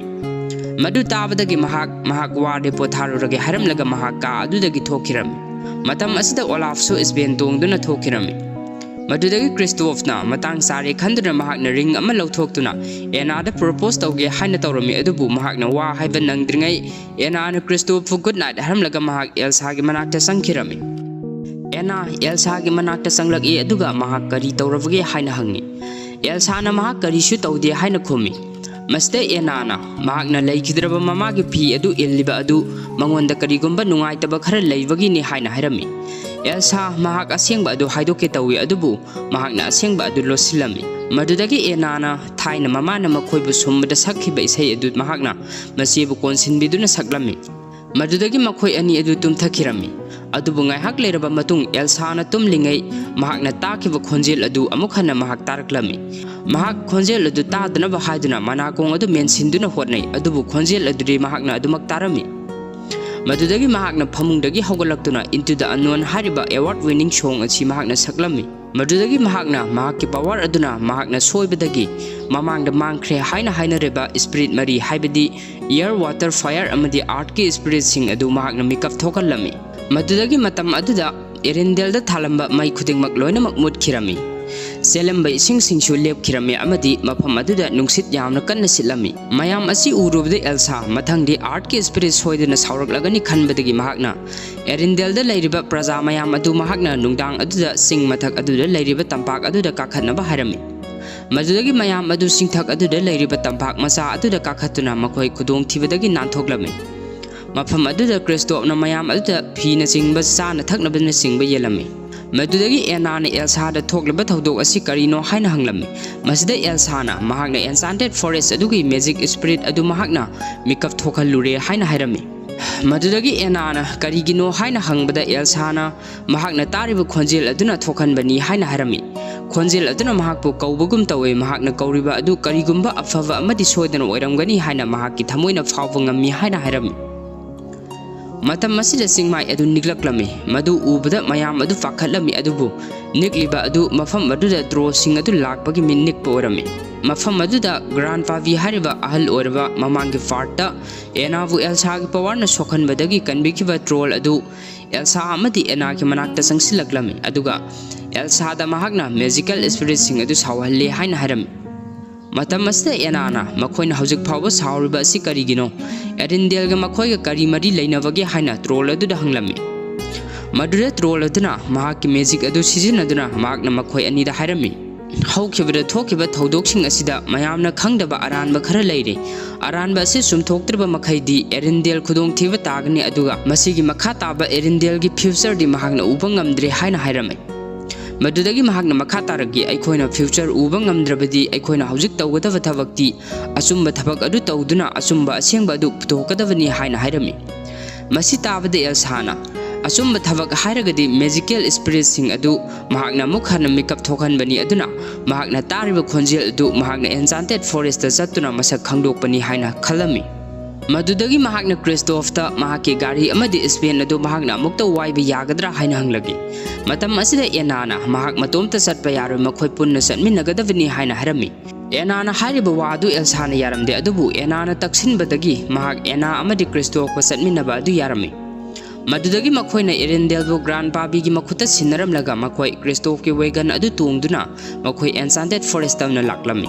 ꯃꯗꯨ ꯇꯥꯕꯗꯒꯤ ꯃꯍꯥꯛ, "ꯃꯍꯥꯛ ꯋꯥꯔꯦ, ꯄꯣꯊꯥꯔꯨꯔꯒꯦ" ꯍꯥꯏꯔꯝꯂꯒ ꯃꯍꯥꯛ ꯀꯥ ꯑꯗꯨꯗꯒꯤ ꯊꯣꯛꯈꯤꯔꯝꯃꯤ꯫ ꯃꯇꯝ ꯑꯁꯤꯗ ꯑꯣꯂꯥꯐꯁꯨ ꯏꯁꯕꯦꯟ ꯇꯣꯡꯗꯨꯅ ꯊꯣꯛꯈꯤꯔꯝꯃꯤ꯫ ꯃꯗꯨꯗꯒꯤ ꯀ꯭ꯔꯤꯁꯇꯣꯐꯅ ꯃꯇꯥꯡ ꯆꯥꯔꯦ ꯈꯟꯗꯨꯅ ꯃꯍꯥꯛꯅ ꯔꯤꯡ ꯑꯃ ꯂꯧꯊꯣꯛꯇꯨꯅ ꯑꯦꯅꯥꯗ ꯄ꯭ꯔꯣꯄꯣꯁ ꯇꯧꯒꯦ ꯍꯥꯏꯅ ꯇꯧꯔꯝꯃꯤ, ꯑꯗꯨꯕꯨ ꯃꯍꯥꯛꯅ ꯋꯥ ꯍꯥꯏꯕ ꯅꯪꯗ꯭ꯔꯤꯉꯩ ꯑꯦꯅꯥꯅ ꯀ꯭ꯔꯤꯁꯇꯣꯐꯄꯨ ꯒꯨꯗ ꯅꯥꯏꯠ ꯍꯥꯏꯔꯝꯂꯒ ꯃꯍꯥꯛ ꯑꯦꯜꯁꯥꯒꯤ ꯃꯅꯥꯛꯇ ꯆꯪꯈꯤꯔꯝꯃꯤ꯫ ꯑꯦꯅꯥ ꯑꯦꯜꯁꯥꯒꯤ ꯃꯅꯥꯛꯇ ꯆꯪꯂꯛꯏ, ꯑꯗꯨꯒ ꯃꯍꯥꯛ ꯀꯔꯤ ꯇꯧꯔꯕꯒꯦ ꯍꯥꯏꯅ ꯍꯪꯉꯤ꯫ ꯑꯦꯜꯁꯥꯅ ꯃꯍꯥꯛ ꯀꯔꯤꯁꯨ ꯇꯧꯗꯦ ꯍꯥꯏꯅ ꯈꯨꯝꯃꯤ꯫ ꯃꯁꯤꯗ ꯑꯦꯅꯥꯅ ꯃꯍꯥꯛꯅ ꯂꯩꯈꯤꯗ꯭ꯔꯕ ꯃꯃꯥꯒꯤ ꯐꯤ ꯑꯗꯨ ꯏꯜꯂꯤꯕ ꯑꯗꯨ ꯃꯉꯣꯟꯗ ꯀꯔꯤꯒꯨꯝꯕ ꯅꯨꯡꯉꯥꯏꯇꯕ ꯈꯔ ꯂꯩꯕꯒꯤꯅꯤ ꯍꯥꯏꯅ ꯍꯥꯏꯔꯝꯃꯤ꯫ ꯑꯦꯜꯁꯥ ꯃꯍꯥꯛ ꯑꯁꯦꯡꯕ ꯑꯗꯨ ꯍꯥꯏꯗꯣꯛꯀꯦ ꯇꯧꯏ, ꯑꯗꯨꯕꯨ ꯃꯍꯥꯛꯅ ꯑꯁꯦꯡꯕ ꯑꯗꯨ ꯂꯣꯠꯁꯤꯜꯂꯝꯃꯤ꯫ ꯃꯗꯨꯗꯒꯤ ꯑꯦꯅꯥꯅ ꯊꯥꯏꯅ ꯃꯃꯥꯅ ꯃꯈꯣꯏꯕꯨ ꯁꯨꯝꯕꯗ ꯁꯛꯈꯤꯕ ꯏꯁꯩ ꯑꯗꯨ ꯃꯍꯥꯛꯅ ꯃꯆꯦꯕꯨ ꯀꯣꯟꯁꯤꯟꯕꯤꯗꯨꯅ ꯁꯛꯂꯝꯃꯤ꯫ ꯃꯗꯨꯗꯒꯤ ꯃꯈꯣꯏ ꯑꯅꯤ ꯑꯗꯨ ꯇꯨꯝꯊꯈꯤꯔꯝꯃꯤ꯫ ꯑꯗꯨꯕꯨ ꯉꯥꯏꯍꯥꯛ ꯂꯩꯔꯕ ꯃꯇꯨꯡ ꯑꯦꯜꯁꯥꯅ ꯇꯨꯝꯂꯤꯉꯩ ꯃꯍꯥꯛꯅ ꯇꯥꯈꯤꯕ ꯈꯣꯟꯖꯦꯜ ꯑꯗꯨ ꯑꯃꯨꯛ ꯍꯟꯅ ꯃꯍꯥꯛ ꯇꯥꯔꯛꯂꯝꯃꯤ꯫ ꯃꯍꯥꯛ ꯈꯣꯟꯖꯦꯜ ꯑꯗꯨ ꯇꯥꯗꯅꯕ ꯍꯥꯏꯗꯨꯅ ꯃꯅꯥꯀꯣꯡ ꯑꯗꯨ ꯃꯦꯟꯁꯤꯟꯗꯨꯅ ꯍꯣꯠꯅꯩ, ꯑꯗꯨꯕꯨ ꯈꯣꯟꯖꯦꯜ ꯑꯗꯨꯗꯤ ꯃꯍꯥꯛꯅ ꯑꯗꯨꯃꯛ ꯇꯥꯔꯝꯃꯤ꯫ ꯃꯗꯨꯗꯒꯤ ꯃꯍꯥꯛꯅ ꯐꯃꯨꯡꯗꯒꯤ ꯍꯧꯒꯠꯂꯛꯇꯨꯅ Into the Unknown ꯍꯥꯏꯔꯤꯕ award winning song ꯑꯁꯤ ꯃꯍꯥꯛꯅ ꯁꯛꯂꯝꯃꯤ꯫ ꯃꯗꯨꯗꯒꯤ ꯃꯍꯥꯛꯅ ꯃꯍꯥꯛꯀꯤ ꯄꯋꯥꯔ ꯑꯗꯨꯅ ꯃꯍꯥꯛꯅ ꯁꯣꯏꯕꯗꯒꯤ ꯃꯃꯥꯡꯗ ꯃꯥꯡꯈ꯭ꯔꯦ ꯍꯥꯏꯅ ꯍꯥꯏꯅꯔꯤꯕ ꯁ꯭ꯄꯤꯔꯤꯠ ꯃꯔꯤ, ꯍꯥꯏꯕꯗꯤ Air, Water, Fire ꯑꯃꯗꯤ Earthꯀꯤ ꯁ꯭ꯄꯤꯔꯤꯠꯁꯤꯡ ꯑꯗꯨ ꯃꯍꯥꯛꯅ ꯃꯤꯀꯞ ꯊꯣꯛꯍꯜꯂꯝꯃꯤ꯫ ꯃꯗꯨꯗꯒꯤ ꯃꯇꯝ ꯑꯗꯨꯗ ꯑꯦꯔꯤꯟꯗꯦꯜꯗ ꯊꯥꯜꯂꯝꯕ ꯃꯩ ꯈꯨꯗꯤꯡꯃꯛ ꯂꯣꯏꯅꯃꯛ ꯃꯨꯠꯈꯤꯔꯝꯃꯤ꯫ ꯆꯦꯜꯂꯝꯕ ꯏꯁꯤꯡꯁꯤꯡꯁꯨ ꯂꯦꯞꯈꯤꯔꯝꯃꯤ ꯑꯃꯗꯤ ꯃꯐꯝ ꯑꯗꯨꯗ ꯅꯨꯡꯁꯤꯠ ꯌꯥꯝꯅ ꯀꯟꯅ ꯁꯤꯠꯂꯝꯃꯤ꯫ ꯃꯌꯥꯝ ꯑꯁꯤ ꯎꯔꯨꯕꯗ ꯑꯦꯜꯁꯥ ꯃꯊꯪꯗꯤ earthꯀꯤ spirit ꯁꯣꯏꯗꯅ ꯁꯥꯎꯔꯛꯂꯒꯅꯤ ꯈꯟꯕꯗꯒꯤ ꯃꯍꯥꯛꯅ ꯑꯦꯔꯤꯟꯗꯦꯜꯗ ꯂꯩꯔꯤꯕ ꯄ꯭ꯔꯖꯥ ꯃꯌꯥꯝ ꯑꯗꯨ ꯃꯍꯥꯛꯅ ꯅꯨꯡꯗꯥꯡ ꯑꯗꯨꯗ ꯆꯤꯡ ꯃꯊꯛ ꯑꯗꯨꯗ ꯂꯩꯔꯤꯕ ꯇꯝꯄꯥꯛ ꯑꯗꯨꯗ ꯀꯥꯈꯠꯅꯕ ꯍꯥꯏꯔꯝꯃꯤ꯫ ꯃꯗꯨꯗꯒꯤ ꯃꯌꯥꯝ ꯑꯗꯨ ꯆꯤꯡꯊꯛ ꯑꯗꯨꯗ ꯂꯩꯔꯤꯕ ꯇꯝꯄꯥꯛ ꯃꯆꯥ ꯑꯗꯨꯗ ꯀꯥꯈꯠꯇꯨꯅ ꯃꯈꯣꯏ ꯈꯨꯗꯣꯡꯊꯤꯕꯗꯒꯤ ꯅꯥꯟꯊꯣꯛꯂꯝꯃꯤ꯫ ꯃꯐꯝ ꯑꯗꯨꯗ ꯀ꯭ꯔꯤꯁꯇꯣꯞꯅ ꯃꯌꯥꯝ ꯑꯗꯨꯗ ꯐꯤꯅꯆꯤꯡꯕ, ꯆꯥꯅ ꯊꯛꯅꯕꯅꯆꯤꯡꯕ ꯌꯦꯜꯂꯝꯃꯤ꯫ ꯃꯗꯨꯗꯒꯤ ꯑꯦꯅꯥꯅ ꯑꯦꯜꯁꯥꯗ ꯊꯣꯛꯂꯤꯕ ꯊꯧꯗꯣꯛ ꯑꯁꯤ ꯀꯔꯤꯅꯣ ꯍꯥꯏꯅ ꯍꯪꯂꯝꯃꯤ꯫ ꯃꯁꯤꯗ ꯑꯦꯜꯁꯥꯅ ꯃꯍꯥꯛꯅ enchanted forest ꯑꯗꯨꯒꯤ magic spirit ꯑꯗꯨ ꯃꯍꯥꯛꯅ ꯃꯤꯀꯞ ꯊꯣꯛꯍꯜꯂꯨꯔꯦ ꯍꯥꯏꯅ ꯍꯥꯏꯔꯝꯃꯤ꯫ ꯃꯗꯨꯗꯒꯤ ꯑꯦꯅꯥꯅ ꯀꯔꯤꯒꯤꯅꯣ ꯍꯥꯏꯅ ꯍꯪꯕꯗ ꯑꯦꯜꯁꯥꯅ ꯃꯍꯥꯛꯅ ꯇꯥꯔꯤꯕ ꯈꯣꯟꯖꯦꯜ ꯑꯗꯨꯅ ꯊꯣꯛꯍꯟꯕꯅꯤ ꯍꯥꯏꯅ ꯍꯥꯏꯔꯝꯃꯤ꯫ ꯈꯣꯟꯖꯦꯜ ꯑꯗꯨꯅ ꯃꯍꯥꯛꯄꯨ ꯀꯧꯕꯒꯨꯝ ꯇꯧꯏ, ꯃꯍꯥꯛꯅ ꯀꯧꯔꯤꯕ ꯑꯗꯨ ꯀꯔꯤꯒꯨꯝꯕ ꯑꯐꯕ ꯑꯃꯗꯤ ꯁꯣꯏꯗꯅ ꯑꯣꯏꯔꯝꯒꯅꯤ ꯍꯥꯏꯅ ꯃꯍꯥꯛꯀꯤ ꯊꯃꯣꯏꯅ ꯐꯥꯎꯕ ꯉꯝꯃꯤ ꯍꯥꯏꯅ ꯍꯥꯏꯔꯝꯃꯤ꯫ ꯃꯇꯝ ꯑꯁꯤꯗ ꯆꯤꯡꯃꯥꯏ ꯑꯗꯨ ꯅꯤꯛꯂꯛꯂꯝꯃꯤ꯫ ꯃꯗꯨ ꯎꯕꯗ ꯃꯌꯥꯝ ꯑꯗꯨ ꯄꯥꯈꯠꯂꯝꯃꯤ, ꯑꯗꯨꯕꯨ ꯅꯤꯛꯂꯤꯕ ꯑꯗꯨ ꯃꯐꯝ ꯑꯗꯨꯗ ꯇ꯭ꯔꯣꯜꯁꯤꯡ ꯑꯗꯨ ꯂꯥꯛꯄꯒꯤ ꯃꯤ ꯅꯤꯛꯄ ꯑꯣꯏꯔꯝꯃꯤ꯫ ꯃꯐꯝ ꯑꯗꯨꯗ ꯒ꯭ꯔꯥꯟ ꯄꯥꯚꯤ ꯍꯥꯏꯔꯤꯕ ꯑꯍꯜ ꯑꯣꯏꯔꯕ ꯃꯃꯥꯡꯒꯤ ꯄꯥꯔꯠꯇ ꯑꯦꯅꯥꯕꯨ ꯑꯦꯜꯁꯥꯒꯤ ꯄꯋꯥꯔꯅ ꯁꯣꯛꯍꯟꯕꯗꯒꯤ ꯀꯟꯕꯤꯈꯤꯕ ꯇ꯭ꯔꯣꯜ ꯑꯗꯨ ꯑꯦꯜꯁꯥ ꯑꯃꯗꯤ ꯑꯦꯅꯥꯒꯤ ꯃꯅꯥꯛꯇ ꯆꯪꯁꯤꯜꯂꯛꯂꯝꯃꯤ, ꯑꯗꯨꯒ ꯑꯦꯜꯁꯥꯗ ꯃꯍꯥꯛꯅ ꯃꯦꯖꯤꯀꯦꯜ ꯁ꯭ꯄꯤꯔꯤꯠꯁꯤꯡ ꯑꯗꯨ ꯁꯥꯎꯍꯜꯂꯤ ꯍꯥꯏꯅ ꯍꯥꯏꯔꯝꯃꯤ꯫ ꯃꯇꯝ ꯑꯁꯤꯗ ꯑꯦꯅꯥꯅ ꯃꯈꯣꯏꯅ ꯍꯧꯖꯤꯛ ꯐꯥꯎꯕ ꯁꯥꯎꯔꯤꯕ ꯑꯁꯤ ꯀꯔꯤꯒꯤꯅꯣ, ꯑꯦꯔꯤꯟꯗꯦꯜꯒ ꯃꯈꯣꯏꯒ ꯀꯔꯤ ꯃꯔꯤ ꯂꯩꯅꯕꯒꯦ ꯍꯥꯏꯅ ꯇ꯭ꯔꯣꯜ ꯑꯗꯨꯗ ꯍꯪꯂꯝꯃꯤ꯫ ꯃꯗꯨꯗ ꯇ꯭ꯔꯣꯜ ꯑꯗꯨꯅ ꯃꯍꯥꯛꯀꯤ ꯃꯦꯖꯤꯛ ꯑꯗꯨ ꯁꯤꯖꯤꯟꯅꯗꯨꯅ ꯃꯍꯥꯛꯅ ꯃꯈꯣꯏ ꯑꯅꯤꯗ ꯍꯥꯏꯔꯝꯃꯤ, ꯍꯧꯈꯤꯕꯗ ꯊꯣꯛꯈꯤꯕ ꯊꯧꯗꯣꯛꯁꯤꯡ ꯑꯁꯤꯗ ꯃꯌꯥꯝꯅ ꯈꯪꯗꯕ ꯑꯔꯥꯟꯕ ꯈꯔ ꯂꯩꯔꯤ꯫ ꯑꯔꯥꯟꯕ ꯑꯁꯤ ꯆꯨꯝꯊꯣꯛꯇ꯭ꯔꯕ ꯃꯈꯩꯗꯤ ꯑꯦꯔꯤꯟꯗꯦꯜ ꯈꯨꯗꯣꯡꯊꯤꯕ ꯇꯥꯒꯅꯤ, ꯑꯗꯨꯒ ꯃꯁꯤꯒꯤ ꯃꯈꯥ ꯇꯥꯕ ꯑꯦꯔꯤꯟꯗꯦꯜꯒꯤ ꯐ꯭ꯌꯨꯆꯔꯗꯤ ꯃꯍꯥꯛꯅ ꯎꯕ ꯉꯝꯗ꯭ꯔꯦ ꯍꯥꯏꯅ ꯍꯥꯏꯔꯝꯃꯤ꯫ ꯃꯗꯨꯗꯒꯤ ꯃꯍꯥꯛꯅ ꯃꯈꯥ ꯇꯥꯔꯛꯈꯤ, ꯑꯩꯈꯣꯏꯅ ꯐ꯭ꯌꯨꯆꯔ ꯎꯕ ꯉꯝꯗ꯭ꯔꯕꯗꯤ ꯑꯩꯈꯣꯏꯅ ꯍꯧꯖꯤꯛ ꯇꯧꯒꯗꯕ ꯊꯕꯛꯇꯤ ꯑꯆꯨꯝꯕ ꯊꯕꯛ ꯑꯗꯨ ꯇꯧꯗꯨꯅ ꯑꯆꯨꯝꯕ ꯑꯁꯦꯡꯕ ꯑꯗꯨ ꯄꯨꯊꯣꯛꯀꯗꯕꯅꯤ ꯍꯥꯏꯅ ꯍꯥꯏꯔꯝꯃꯤ꯫ ꯃꯁꯤ ꯇꯥꯕꯗ ꯑꯦꯜꯁꯥꯅ, ꯑꯆꯨꯝꯕ ꯊꯕꯛ ꯍꯥꯏꯔꯒꯗꯤ ꯃꯦꯖꯤꯀꯦꯜ ꯁ꯭ꯄꯤꯔꯤꯠꯁꯤꯡ ꯑꯗꯨ ꯃꯍꯥꯛꯅ ꯑꯃꯨꯛ ꯍꯟꯅ ꯃꯤꯀꯞ ꯊꯣꯛꯍꯟꯕꯅꯤ, ꯑꯗꯨꯅ ꯃꯍꯥꯛꯅ ꯇꯥꯔꯤꯕ ꯈꯣꯟꯖꯦꯜ ꯑꯗꯨ ꯃꯍꯥꯛꯅ ꯑꯦꯟꯆꯥꯟꯇꯦꯗ ꯐꯣꯔꯦꯁꯇ ꯆꯠꯇꯨꯅ ꯃꯁꯛ ꯈꯪꯗꯣꯛꯄꯅꯤ ꯍꯥꯏꯅ ꯈꯜꯂꯝꯃꯤ꯫ ꯃꯗꯨꯗꯒꯤ ꯃꯍꯥꯛꯅ ꯀ꯭ꯔꯤꯁꯇꯣꯐꯇ ꯃꯍꯥꯛꯀꯤ ꯒꯥꯔꯤ ꯑꯃꯗꯤ ꯁ꯭ꯄꯦꯟ ꯑꯗꯨ ꯃꯍꯥꯛꯅ ꯑꯃꯨꯛꯇ ꯋꯥꯏꯕ ꯌꯥꯒꯗ꯭ꯔꯥ ꯍꯥꯏꯅ ꯍꯪꯂꯛꯏ꯫ ꯃꯇꯝ ꯑꯁꯤꯗ ꯑꯦꯅꯥꯅ ꯃꯍꯥꯛ ꯃꯇꯣꯝꯇ ꯆꯠꯄ ꯌꯥꯔꯣꯏ, ꯃꯈꯣꯏ ꯄꯨꯟꯅ ꯆꯠꯃꯤꯟꯅꯒꯗꯕꯅꯤ ꯍꯥꯏꯅ ꯍꯥꯏꯔꯝꯃꯤ꯫ ꯑꯦꯅꯥꯅ ꯍꯥꯏꯔꯤꯕ ꯋꯥ ꯑꯗꯨ ꯑꯦꯜꯁꯥꯅ ꯌꯥꯔꯝꯗꯦ, ꯑꯗꯨꯕꯨ ꯑꯦꯅꯥꯅ ꯇꯛꯁꯤꯟꯕꯗꯒꯤ ꯃꯍꯥꯛ ꯑꯦꯅꯥ ꯑꯃꯗꯤ ꯀ꯭ꯔꯤꯁꯇꯣꯐꯀ ꯆꯠꯃꯤꯟꯅꯕ ꯑꯗꯨ ꯌꯥꯔꯝꯃꯤ꯫ ꯃꯗꯨꯗꯒꯤ ꯃꯈꯣꯏꯅ ꯑꯦꯔꯦꯟꯗꯦꯜꯕꯨ ꯒ꯭ꯔꯥꯟ ꯄꯥꯕꯤꯒꯤ ꯃꯈꯨꯠꯇ ꯁꯤꯟꯅꯔꯝꯂꯒ ꯃꯈꯣꯏ ꯀ꯭ꯔꯤꯁꯇꯣꯐꯀꯤ ꯋꯦꯒꯟ ꯑꯗꯨ ꯇꯣꯡꯗꯨꯅ ꯃꯈꯣꯏ ꯑꯦꯟꯆꯥꯟꯇꯦꯗ ꯐꯣꯔꯦꯁ ꯇꯝꯅ ꯂꯥꯛꯂꯝꯃꯤ꯫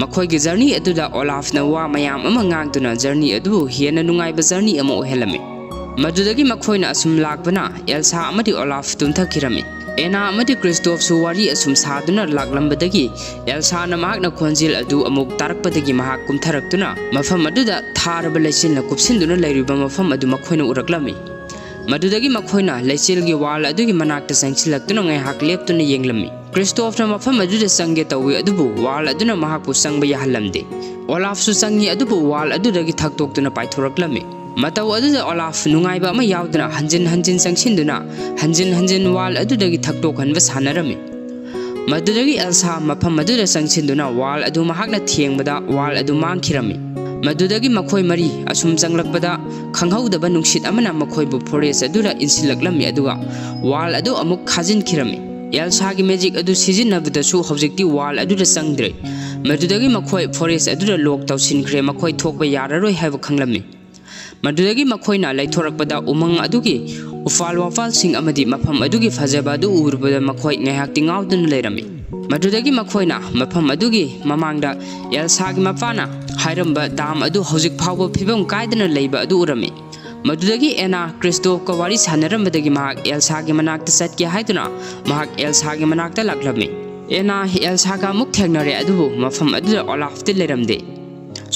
ꯃꯈꯣꯏꯒꯤ ꯖꯔꯅꯤ ꯑꯗꯨꯗ ꯑꯣꯂꯥꯐꯅ ꯋꯥ ꯃꯌꯥꯝ ꯑꯃ ꯉꯥꯡꯗꯨꯅ ꯖꯔꯅꯤ ꯑꯗꯨꯕꯨ ꯍꯦꯟꯅ ꯅꯨꯡꯉꯥꯏꯕ ꯖꯔꯅꯤ ꯑꯃ ꯑꯣꯏꯍꯜꯂꯝꯃꯤ꯫ ꯃꯗꯨꯗꯒꯤ ꯃꯈꯣꯏꯅ ꯑꯁꯨꯝ ꯂꯥꯛꯄꯅ ꯑꯦꯜꯁꯥ ꯑꯃꯗꯤ ꯑꯣꯂꯥꯐ ꯇꯨꯝꯊꯈꯤꯔꯝꯃꯤ꯫ ꯑꯦꯅꯥ ꯑꯃꯗꯤ ꯀ꯭ꯔꯤꯁꯇꯣꯐꯁꯨ ꯋꯥꯔꯤ ꯑꯁꯨꯝ ꯁꯥꯗꯨꯅ ꯂꯥꯛꯂꯝꯕꯗꯒꯤ ꯑꯦꯜꯁꯥꯅ ꯃꯍꯥꯛꯅ ꯈꯣꯟꯖꯦꯜ ꯑꯗꯨ ꯑꯃꯨꯛ ꯇꯥꯔꯛꯄꯗꯒꯤ ꯃꯍꯥꯛ ꯀꯨꯝꯊꯔꯛꯇꯨꯅ ꯃꯐꯝ ꯑꯗꯨꯗ ꯊꯥꯔꯕ ꯂꯩꯆꯤꯜꯅ ꯀꯨꯞꯁꯤꯟꯗꯨꯅ ꯂꯩꯔꯤꯕ ꯃꯐꯝ ꯑꯗꯨ ꯃꯈꯣꯏꯅ ꯎꯔꯛꯂꯝꯃꯤ꯫ ꯃꯗꯨꯗꯒꯤ ꯃꯈꯣꯏꯅ ꯂꯩꯆꯤꯜꯒꯤ ꯋꯥꯜ ꯑꯗꯨꯒꯤ ꯃꯅꯥꯛꯇ ꯆꯪꯁꯤꯜꯂꯛꯇꯨꯅ ꯉꯥꯏꯍꯥꯛ ꯂꯦꯞꯇꯨꯅ ꯌꯦꯡꯂꯝꯃꯤ꯫ ꯀ꯭ꯔꯤꯁꯇꯣꯐꯅ ꯃꯐꯝ ꯑꯗꯨꯗ ꯆꯪꯒꯦ ꯇꯧꯏ, ꯑꯗꯨꯕꯨ ꯋꯥꯜ ꯑꯗꯨꯅ ꯃꯍꯥꯛꯄꯨ ꯆꯪꯕ ꯌꯥꯍꯜꯂꯝꯗꯦ꯫ ꯑꯣꯂꯥꯐꯁꯨ ꯆꯪꯉꯤ, ꯑꯗꯨꯕꯨ ꯋꯥꯜ ꯑꯗꯨꯗꯒꯤ ꯊꯛꯇꯣꯛꯇꯨꯅ ꯄꯥꯏꯊꯣꯔꯛꯂꯝꯃꯤ꯫ ꯃꯇꯧ ꯑꯗꯨꯗ ꯑꯣꯂꯥꯐ ꯅꯨꯡꯉꯥꯏꯕ ꯑꯃ ꯌꯥꯎꯗꯅ ꯍꯟꯖꯤꯟ ꯍꯟꯖꯤꯟ ꯆꯪꯁꯤꯟꯗꯨꯅ ꯍꯟꯖꯤꯟ ꯍꯟꯖꯤꯟ ꯋꯥꯜ ꯑꯗꯨꯗꯒꯤ ꯊꯛꯇꯣꯛꯍꯟꯕ ꯁꯥꯟꯅꯔꯝꯃꯤ꯫ ꯃꯗꯨꯗꯒꯤ ꯑꯦꯜꯁꯥ ꯃꯐꯝ ꯑꯗꯨꯗ ꯆꯪꯁꯤꯟꯗꯨꯅ ꯋꯥꯜ ꯑꯗꯨ ꯃꯍꯥꯛꯅ ꯊꯦꯡꯕꯗ ꯋꯥꯜ ꯑꯗꯨ ꯃꯥꯡꯈꯤꯔꯝꯃꯤ꯫ ꯃꯗꯨꯗꯒꯤ ꯃꯈꯣꯏ ꯃꯔꯤ ꯑꯁꯨꯝ ꯆꯪꯂꯛꯄꯗ ꯈꯪꯍꯧꯗꯕ ꯅꯨꯡꯁꯤꯠ ꯑꯃꯅ ꯃꯈꯣꯏꯕꯨ ꯐꯣꯔꯦꯁ ꯑꯗꯨꯗ ꯏꯟꯁꯤꯜꯂꯛꯂꯝꯃꯤ, ꯑꯗꯨꯒ ꯋꯥꯜ ꯑꯗꯨ ꯑꯃꯨꯛ ꯈꯥꯖꯤꯟꯈꯤꯔꯝꯃꯤ꯫ ꯑꯦꯜꯁꯥꯒꯤ ꯃꯦꯖꯤꯛ ꯑꯗꯨ ꯁꯤꯖꯤꯟꯅꯕꯗꯁꯨ ꯍꯧꯖꯤꯛꯇꯤ ꯋꯥꯜ ꯑꯗꯨꯗ ꯆꯪꯗ꯭ꯔꯦ꯫ ꯃꯗꯨꯗꯒꯤ ꯃꯈꯣꯏ ꯐꯣꯔꯦꯁ ꯑꯗꯨꯗ ꯂꯣꯛ ꯇꯧꯁꯤꯟꯈ꯭ꯔꯦ, ꯃꯈꯣꯏ ꯊꯣꯛꯄ ꯌꯥꯔꯔꯣꯏ ꯍꯥꯏꯕ ꯈꯪꯂꯝꯃꯤ꯫ ꯃꯗꯨꯗꯒꯤ ꯃꯈꯣꯏꯅ ꯂꯩꯊꯣꯔꯛꯄꯗ ꯎꯃꯪ ꯑꯗꯨꯒꯤ ꯎꯐꯥꯜ ꯋꯥꯐꯥꯜꯁꯤꯡ ꯑꯃꯗꯤ ꯃꯐꯝ ꯑꯗꯨꯒꯤ ꯐꯖꯕ ꯑꯗꯨ ꯎꯔꯨꯕꯗ ꯃꯈꯣꯏ ꯉꯥꯏꯍꯥꯛꯇꯤ ꯉꯥꯎꯗꯨꯅ ꯂꯩꯔꯝꯃꯤ꯫ ꯃꯗꯨꯗꯒꯤ ꯃꯈꯣꯏꯅ ꯃꯐꯝ ꯑꯗꯨꯒꯤ ꯃꯃꯥꯡꯗ ꯑꯦꯜꯁꯥꯒꯤ ꯃꯄꯥꯅ ꯍꯥꯏꯔꯝꯕ ꯗꯥꯝ ꯑꯗꯨ ꯍꯧꯖꯤꯛ ꯐꯥꯎꯕ ꯐꯤꯕꯝ ꯀꯥꯏꯗꯅ ꯂꯩꯕ ꯑꯗꯨ ꯎꯔꯝꯃꯤ꯫ ꯃꯗꯨꯗꯒꯤ ꯑꯦꯅꯥ ꯀ꯭ꯔꯤꯁꯇꯣꯐꯀ ꯋꯥꯔꯤ ꯁꯥꯟꯅꯔꯝꯕꯗꯒꯤ ꯃꯍꯥꯛ ꯑꯦꯜꯁꯥꯒꯤ ꯃꯅꯥꯛꯇ ꯆꯠꯀꯦ ꯍꯥꯏꯗꯨꯅ ꯃꯍꯥꯛ ꯑꯦꯜꯁꯥꯒꯤ ꯃꯅꯥꯛꯇ ꯂꯥꯛꯂꯝꯃꯤ꯫ ꯑꯦꯅꯥ ꯑꯦꯜꯁꯥꯒ ꯑꯃꯨꯛ ꯊꯦꯡꯅꯔꯦ, ꯑꯗꯨꯕꯨ ꯃꯐꯝ ꯑꯗꯨꯗ ꯑꯣꯂꯥꯐꯇꯤ ꯂꯩꯔꯝꯗꯦ꯫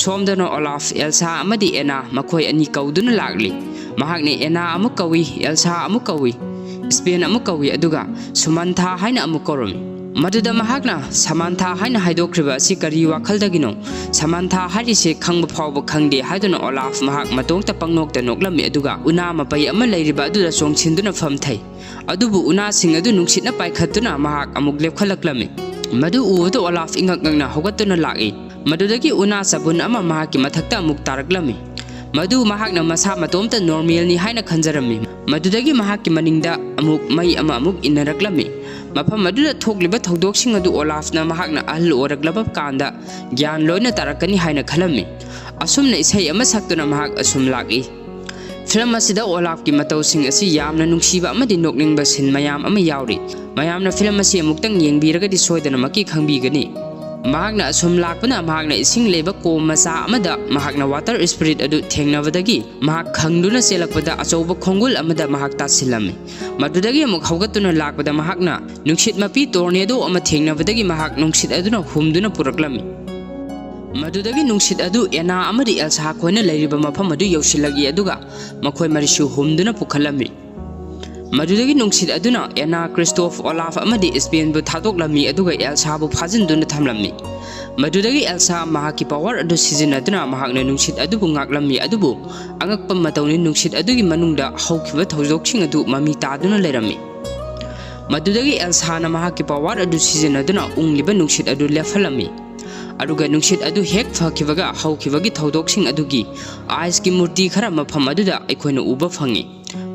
ꯁꯣꯝꯗꯅ ꯑꯣꯂꯥꯐ, ꯑꯦꯜꯁꯥ ꯑꯃꯗꯤ ꯑꯦꯅꯥ ꯃꯈꯣꯏ ꯑꯅꯤ ꯀꯧꯗꯨꯅ ꯂꯥꯛꯂꯤ꯫ ꯃꯍꯥꯛꯅ ꯑꯦꯅꯥ ꯑꯃꯨꯛ ꯀꯧꯏ, ꯑꯦꯜꯁꯥ ꯑꯃꯨꯛ ꯀꯧꯏ, ꯁ꯭ꯄꯦꯟ ꯑꯃꯨꯛ ꯀꯧꯏ, ꯑꯗꯨꯒ ꯁꯨꯃꯟꯊꯥ ꯍꯥꯏꯅ ꯑꯃꯨꯛ ꯀꯧꯔꯝꯃꯤ꯫ ꯃꯗꯨꯗ ꯃꯍꯥꯛꯅ ꯁꯃꯥꯟꯊꯥ ꯍꯥꯏꯅ ꯍꯥꯏꯗꯣꯛꯈ꯭ꯔꯤꯕ ꯑꯁꯤ ꯀꯔꯤ ꯋꯥꯈꯜꯗꯒꯤꯅꯣ? ꯁꯃꯥꯟꯊꯥ ꯍꯥꯏꯔꯤꯁꯦ ꯈꯪꯕ ꯐꯥꯎꯕ ꯈꯪꯗꯦ ꯍꯥꯏꯗꯨꯅ ꯑꯣꯂꯥꯐ ꯃꯍꯥꯛ ꯃꯇꯣꯝꯇ ꯄꯪꯅꯣꯛꯇ ꯅꯣꯛꯂꯝꯃꯤ, ꯑꯗꯨꯒ ꯎꯅꯥ ꯃꯄꯩ ꯑꯃ ꯂꯩꯔꯤꯕ ꯑꯗꯨꯗ ꯆꯣꯡꯁꯤꯟꯗꯨꯅ ꯐꯝꯊꯩ꯫ ꯑꯗꯨꯕꯨ ꯎꯅꯥꯁꯤꯡ ꯑꯗꯨ ꯅꯨꯡꯁꯤꯠꯅ ꯄꯥꯏꯈꯠꯇꯨꯅ ꯃꯍꯥꯛ ꯑꯃꯨꯛ ꯂꯦꯞꯈꯠꯂꯛꯂꯝꯃꯤ꯫ ꯃꯗꯨ ꯎꯕꯗ ꯑꯣꯂꯥꯐ ꯏꯉꯛ ꯉꯛꯅ ꯍꯧꯒꯠꯇꯨꯅ ꯂꯥꯛꯏ꯫ ꯃꯗꯨꯗꯒꯤ ꯎꯅꯥ ꯆꯕꯨꯟ ꯑꯃ ꯃꯍꯥꯛꯀꯤ ꯃꯊꯛꯇ ꯑꯃꯨꯛ ꯇꯥꯔꯛꯂꯝꯃꯤ꯫ ꯃꯗꯨ ꯃꯍꯥꯛꯅ ꯃꯁꯥ ꯃꯇꯣꯝꯇ ꯅꯣꯔꯃꯦꯜꯅꯤ ꯍꯥꯏꯅ ꯈꯟꯖꯔꯝꯃꯤ꯫ ꯃꯗꯨꯗꯒꯤ ꯃꯍꯥꯛꯀꯤ ꯃꯅꯤꯡꯗ ꯑꯃꯨꯛ ꯃꯩ ꯑꯃ ꯑꯃꯨꯛ ꯏꯟꯅꯔꯛꯂꯝꯃꯤ꯫ ꯃꯐꯝ ꯑꯗꯨꯗ ꯊꯣꯛꯂꯤꯕ ꯊꯧꯗꯣꯛꯁꯤꯡ ꯑꯗꯨ ꯑꯣꯂꯥꯐꯅ ꯃꯍꯥꯛꯅ ꯑꯍꯜ ꯑꯣꯏꯔꯛꯂꯕ ꯀꯥꯟꯗ ꯒ꯭ꯌꯥꯟ ꯂꯣꯏꯅ ꯇꯥꯔꯛꯀꯅꯤ ꯍꯥꯏꯅ ꯈꯜꯂꯝꯃꯤ꯫ ꯑꯁꯨꯝꯅ ꯏꯁꯩ ꯑꯃ ꯁꯛꯇꯨꯅ ꯃꯍꯥꯛ ꯑꯁꯨꯝ ꯂꯥꯛꯏ꯫ ꯐꯤꯂꯝ ꯑꯁꯤꯗ ꯑꯣꯂꯥꯐꯀꯤ ꯃꯇꯧꯁꯤꯡ ꯑꯁꯤ ꯌꯥꯝꯅ ꯅꯨꯡꯁꯤꯕ ꯑꯃꯗꯤ ꯅꯣꯛꯅꯤꯡꯕ ꯁꯤꯟ ꯃꯌꯥꯝ ꯑꯃ ꯌꯥꯎꯔꯤ꯫ ꯃꯌꯥꯝꯅ ꯐꯤꯂꯝ ꯑꯁꯤ ꯑꯃꯨꯛꯇꯪ ꯌꯦꯡꯕꯤꯔꯒꯗꯤ ꯁꯣꯏꯗꯅꯃꯛꯀꯤ ꯈꯪꯕꯤꯒꯅꯤ꯫ ꯃꯍꯥꯛꯅ ꯑꯁꯨꯝ ꯂꯥꯛꯄꯅ ꯃꯍꯥꯛꯅ ꯏꯁꯤꯡ ꯂꯩꯕ ꯀꯣꯝ ꯃꯆꯥ ꯑꯃꯗ ꯃꯍꯥꯛꯅ ꯋꯥꯇꯔ ꯁ꯭ꯄꯤꯔꯤꯠ ꯑꯗꯨ ꯊꯦꯡꯅꯕꯗꯒꯤ ꯃꯍꯥꯛ ꯈꯪꯗꯨꯅ ꯆꯦꯜꯂꯛꯄꯗ ꯑꯆꯧꯕ ꯈꯣꯡꯒꯨꯜ ꯑꯃꯗ ꯃꯍꯥꯛ ꯇꯥꯁꯤꯜꯂꯝꯃꯤ꯫ ꯃꯗꯨꯗꯒꯤ ꯑꯃꯨꯛ ꯍꯧꯒꯠꯇꯨꯅ ꯂꯥꯛꯄꯗ ꯃꯍꯥꯛꯅ ꯅꯨꯡꯁꯤꯠ ꯃꯄꯤ ꯇꯣꯔꯅꯦꯗꯣ ꯑꯃ ꯊꯦꯡꯅꯕꯗꯒꯤ ꯃꯍꯥꯛ ꯅꯨꯡꯁꯤꯠ ꯑꯗꯨꯅ ꯍꯨꯝꯗꯨꯅ ꯄꯨꯔꯛꯂꯝꯃꯤ꯫ ꯃꯗꯨꯗꯒꯤ ꯅꯨꯡꯁꯤꯠ ꯑꯗꯨ ꯑꯦꯅꯥ ꯑꯃꯗꯤ ꯑꯦꯜꯁꯥ ꯈꯣꯏꯅ ꯂꯩꯔꯤꯕ ꯃꯐꯝ ꯑꯗꯨ ꯌꯧꯁꯤꯜꯂꯛꯏ, ꯑꯗꯨꯒ ꯃꯈꯣꯏ ꯃꯔꯤꯁꯨ ꯍꯨꯝꯗꯨꯅ ꯄꯨꯈꯠꯂꯝꯃꯤ꯫ ꯃꯗꯨꯗꯒꯤ ꯅꯨꯡꯁꯤꯠ ꯑꯗꯨꯅ ꯑꯦꯅꯥ, ꯀ꯭ꯔꯤꯁꯇꯣꯐ, ꯑꯣꯂꯥꯐ ꯑꯃꯗꯤ ꯁ꯭ꯄꯦꯟꯕꯨ ꯊꯥꯗꯣꯛꯂꯝꯃꯤ, ꯑꯗꯨꯒ ꯑꯦꯜꯁꯥꯕꯨ ꯐꯥꯖꯤꯟꯗꯨꯅ ꯊꯝꯂꯝꯃꯤ꯫ ꯃꯗꯨꯗꯒꯤ ꯑꯦꯜꯁꯥ ꯃꯍꯥꯛꯀꯤ ꯄꯋꯥꯔ ꯑꯗꯨ ꯁꯤꯖꯤꯟꯅꯗꯨꯅ ꯃꯍꯥꯛꯅ ꯅꯨꯡꯁꯤꯠ ꯑꯗꯨꯕꯨ ꯉꯥꯛꯂꯝꯃꯤ, ꯑꯗꯨꯕꯨ ꯑꯉꯛꯄ ꯃꯇꯧꯅꯤ, ꯅꯨꯡꯁꯤꯠ ꯑꯗꯨꯒꯤ ꯃꯅꯨꯡꯗ ꯍꯧꯈꯤꯕ ꯊꯧꯗꯣꯛꯁꯤꯡ ꯑꯗꯨ ꯃꯃꯤ ꯇꯥꯗꯨꯅ ꯂꯩꯔꯝꯃꯤ꯫ ꯃꯗꯨꯗꯒꯤ ꯑꯦꯜꯁꯥꯅ ꯃꯍꯥꯛꯀꯤ ꯄꯋꯥꯔ ꯑꯗꯨ ꯁꯤꯖꯤꯟꯅꯗꯨꯅ ꯎꯪꯂꯤꯕ ꯅꯨꯡꯁꯤꯠ ꯑꯗꯨ ꯂꯦꯞꯍꯜꯂꯝꯃꯤ, ꯑꯗꯨꯒ ꯅꯨꯡꯁꯤꯠ ꯑꯗꯨ ꯍꯦꯛ ꯐꯈꯤꯕꯒ ꯍꯧꯈꯤꯕꯒꯤ ꯊꯧꯗꯣꯛꯁꯤꯡ ꯑꯗꯨꯒꯤ ꯑꯥꯏꯁꯀꯤ ꯃꯨꯔꯇꯤ ꯈꯔ ꯃꯐꯝ ꯑꯗꯨꯗ ꯑꯩꯈꯣꯏꯅ ꯎꯕ ꯐꯪꯉꯤ꯫